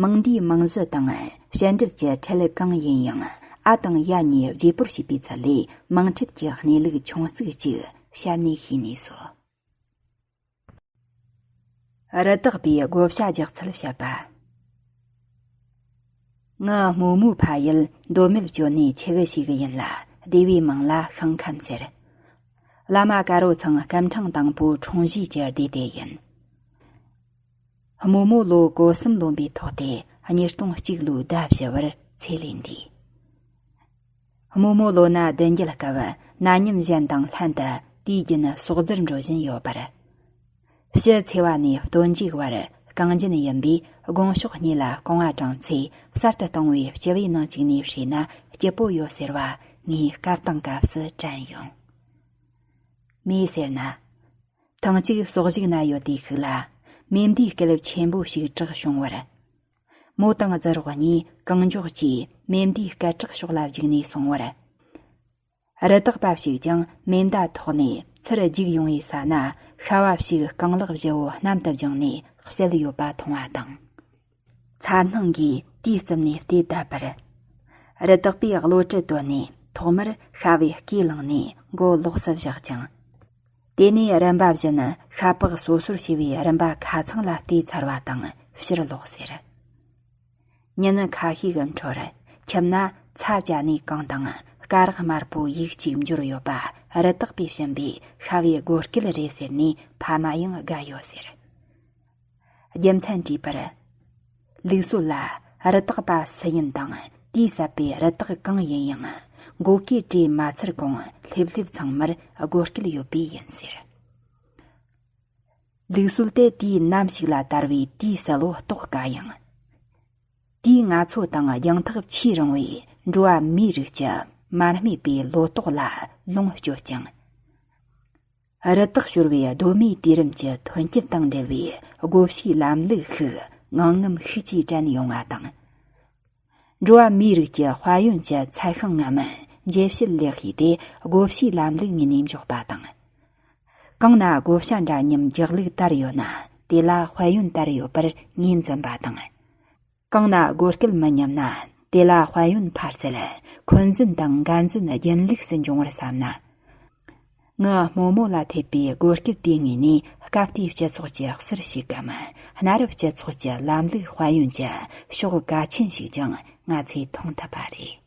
མིང་འདིའི་མིང་གཞི་དང་བཤད་འབྲེལ་གྱི་ཁྲལ་གང་ཡིན་ཡང་ཨ་དང་ཡ་གཉིས་བརྗེ་སྤོར་བྱས་པའི་ཚུལ་ལས་མིང་ཁྲལ་གྱི་གནས་ལུགས་ཆུང་ཙག་ཅིག་བཤད་ནས་ཤེས་ནུས་སོ། རི་དྭགས་པའི་བགོ་བཤའ་རྒྱག་ཚུལ་བཤད་པ། ངའི་རྨོ་མོའི་ཕ་ཡུལ་མདོ་སྨད་ཅོ་ནེ་ཆི་གི་ཞིག་ཡིན་ལ་སྡེ་བའི་མིང་ལ་ཤང་ཁམས་ཟེར། བླ་མ་དཀར་བོ་ཚང་སྐུ་ཕྲེང་དང་པོའི་འཁྲུངས་གཞིས་ཀྱི་སྡེ་དེ་ཡིན། རྨོ་མོ་ལོ་གོ་གསུམ་ལོན་པའི་ཐོག་དེ་ཉིས་སྟོང་གཅིག་ལོའི་ཟླ་བཞི་བར་ཚེ་ལས་འདས། རྨོ་མོ་ལོ་ན་བདུན་བརྒྱད་སྐབས་ན་མཉམ་གཞན་དང་ལྷན་དུ་དུས་རྒྱུན་ཟོག་རྫིར་འགྲོ་བཞིན་ཡོད་པར། ཕྱི་འཚེ་བ་ནས་སྟོན་མཇུག་བར་རྐང་རྗེན་ཡིན་པས་དགོང་ཕྱོགས་གཉིས་ལ་རྐང་བ་བྲང་ཚེ་གསར་དུ་གཏོང་བའི་སྤྱི་བོའི་ནང་བཅུག་ནས་བསྲེས་ན་སྐྱིད་པོ་ཡོད་ཟེར་བ་ངས་སྐབས་དང་སྐབས་སུ་དྲན་ཡོང་། མོས་ཟེར་ན། ཐེངས་གཅིག་ཟོག་ཞིག་ན་ཡོད་དུས་ཤིག་ལ་མེ་མདའི་སྐད་ཆེན་པོ་ཞིག་གྲགས་བྱུང་བར། མོ་དང་རྫི་རོགས་གཉིས་གང་མགྱོགས་ཀྱིས་མེ་མདའི་སྐད་གྲགས་ཕྱོགས་ལ་བརྒྱུགས་ནས་སོང་བར། རི་དྭགས་པ་ཞིག་ཀྱང་མེ་མདའ་ཐོགས་ནས་ཚུར་རྒྱུག་ཡོང་བའི་ས་ན་ཤ་བ་ཞིག་རྐང་ལག་བཞི་བོ་གནམ་དུ་བརྒྱངས་ནས་བསད་ཡོད་པ་མཐོང་བ་དང་། ཚ་སྣང་གིས་དེའི་རྩིབ་ནས་བལྟས་བསྡད་པར། རི་དྭགས་པས་གློ་གྲི་བཏོན་ནས་ཐོག་མར་ཤ་བའི་སྐེ་བླངས་ནས་མགོ་ལོགས་སུ་བཞག་ཅིང་། དེ་ནས་རིམ་པ་བཞིན་ཤ་པགས་སོ་སོར་ཕྱེ་བའི་རིམ་པ་ཁ་ཚང་ལ་བལྟས་ཚར་བ་དང་ཕྱིར་ལོག་ཟེར། ཉིན་ཁ་ཤས་ཀྱི་འཕྲོར་ཁྱིམ་ན་ཚྭ་བཅའ་ནས་གངས་དང་སྐ་རགས་དམར་པོ་ཡིག་གཅིག་འབྱོར་ཡོད་པ་རི་དྭགས་པས་བྱིན་པས་ཤ་བའི་སྒོ་སྐལ་རེད་ཟེར་ནས་ཕ་མ་ཡང་དགའ་ཡོད་ཟེར། རྒྱུ་མཚན་དྲིས་པར། ལུགས་སྲོལ་ལ་རི་དྭགས་པ་སུ་ཡིན་དང་དེས་བསད་པའི་རི་དྭགས་གང་ཡིན་ཡང་མགོ་སྐེ་བྲེགས་མ་ཚར་གོང་ལྷེབ་ལྷེབ་ཚང་མར་སྒོ་སྐལ་ཡོད་པས་ཡིན་ཟེར། ལུགས་སྲོལ་དེ་དུས་ནམ་ཞིག་ལ་དར་བའི་དུས་གསལ་བོ་རྟོགས་དཀའ་ཡང་། དུས་ང་ཚོ་དང་རྒྱང་ཐག་ཆེས་རིང་བའི་འགྲོ་བ་མིའི་རིགས་ཀྱི་མ་རྨོས་པའི་ལོ་ཏོག་ལ་ལོངས་སྤྱོད་ཅིང་། རི་དྭགས་ཤོར་བའི་གདོད་མའི་དུས་རིམ་གྱི་ཐོན་སྐྱེད་དང་འབྲེལ་བའི་བགོ་བཤའི་ལམ་ལུགས་ཤིག་ངང་ངམ་ཤུགས་ཀྱིས་དྲན་ཡོང་བ་དང་། འགྲོ་བ་མིའི་རིགས་ཀྱི་དཔལ་ཡོན་གྱི་ཚད་ཤིང་ངམ་འཇལ་བྱེད་ལེགས་ཤོས་དེ་བགོ་བཤའི་ལམ་ལུགས་ངོས་ནས་འཇོག་པ་དང་། གང་ན་བགོ་བཤའ་འདྲ་མཉམ་རྒྱག་ལུགས་དར་ཡོད་ན་དེ་ལ་དཔལ་ཡོན་དར་ཡོད་པར་ངོས་འཛིན་པ་དང་། གང་ན་སྒོ་སྐལ་མི་མཉམ་ན་དེ་ལ་དཔལ་ཡོན་འཕར་སྲིད། འཁོན་འཛིན་དང་འགལ་འཛིན་རྒྱུན་ལུགས་སུ་འབྱུང་བར་བསམ་ན། ངའི་རྨོ་མོ་ལ་ཐེབས་པའི་སྒོ་སྐལ་དེ་ངོས་ནས་སྐབས་དེའི་སྤྱི་ཚོགས་ཀྱི་གསེར་ཞིག་གམ་གནའ་རབས་སྤྱི་ཚོགས་ཀྱི་ལམ་ལུགས་དཔལ་ཡོན་གྱི་ཕྱོགས་གལ་ཆེན་ཞིག་ཀྱང་ང་ཚོས་མཐོང་ཐུབ་པ་རེད།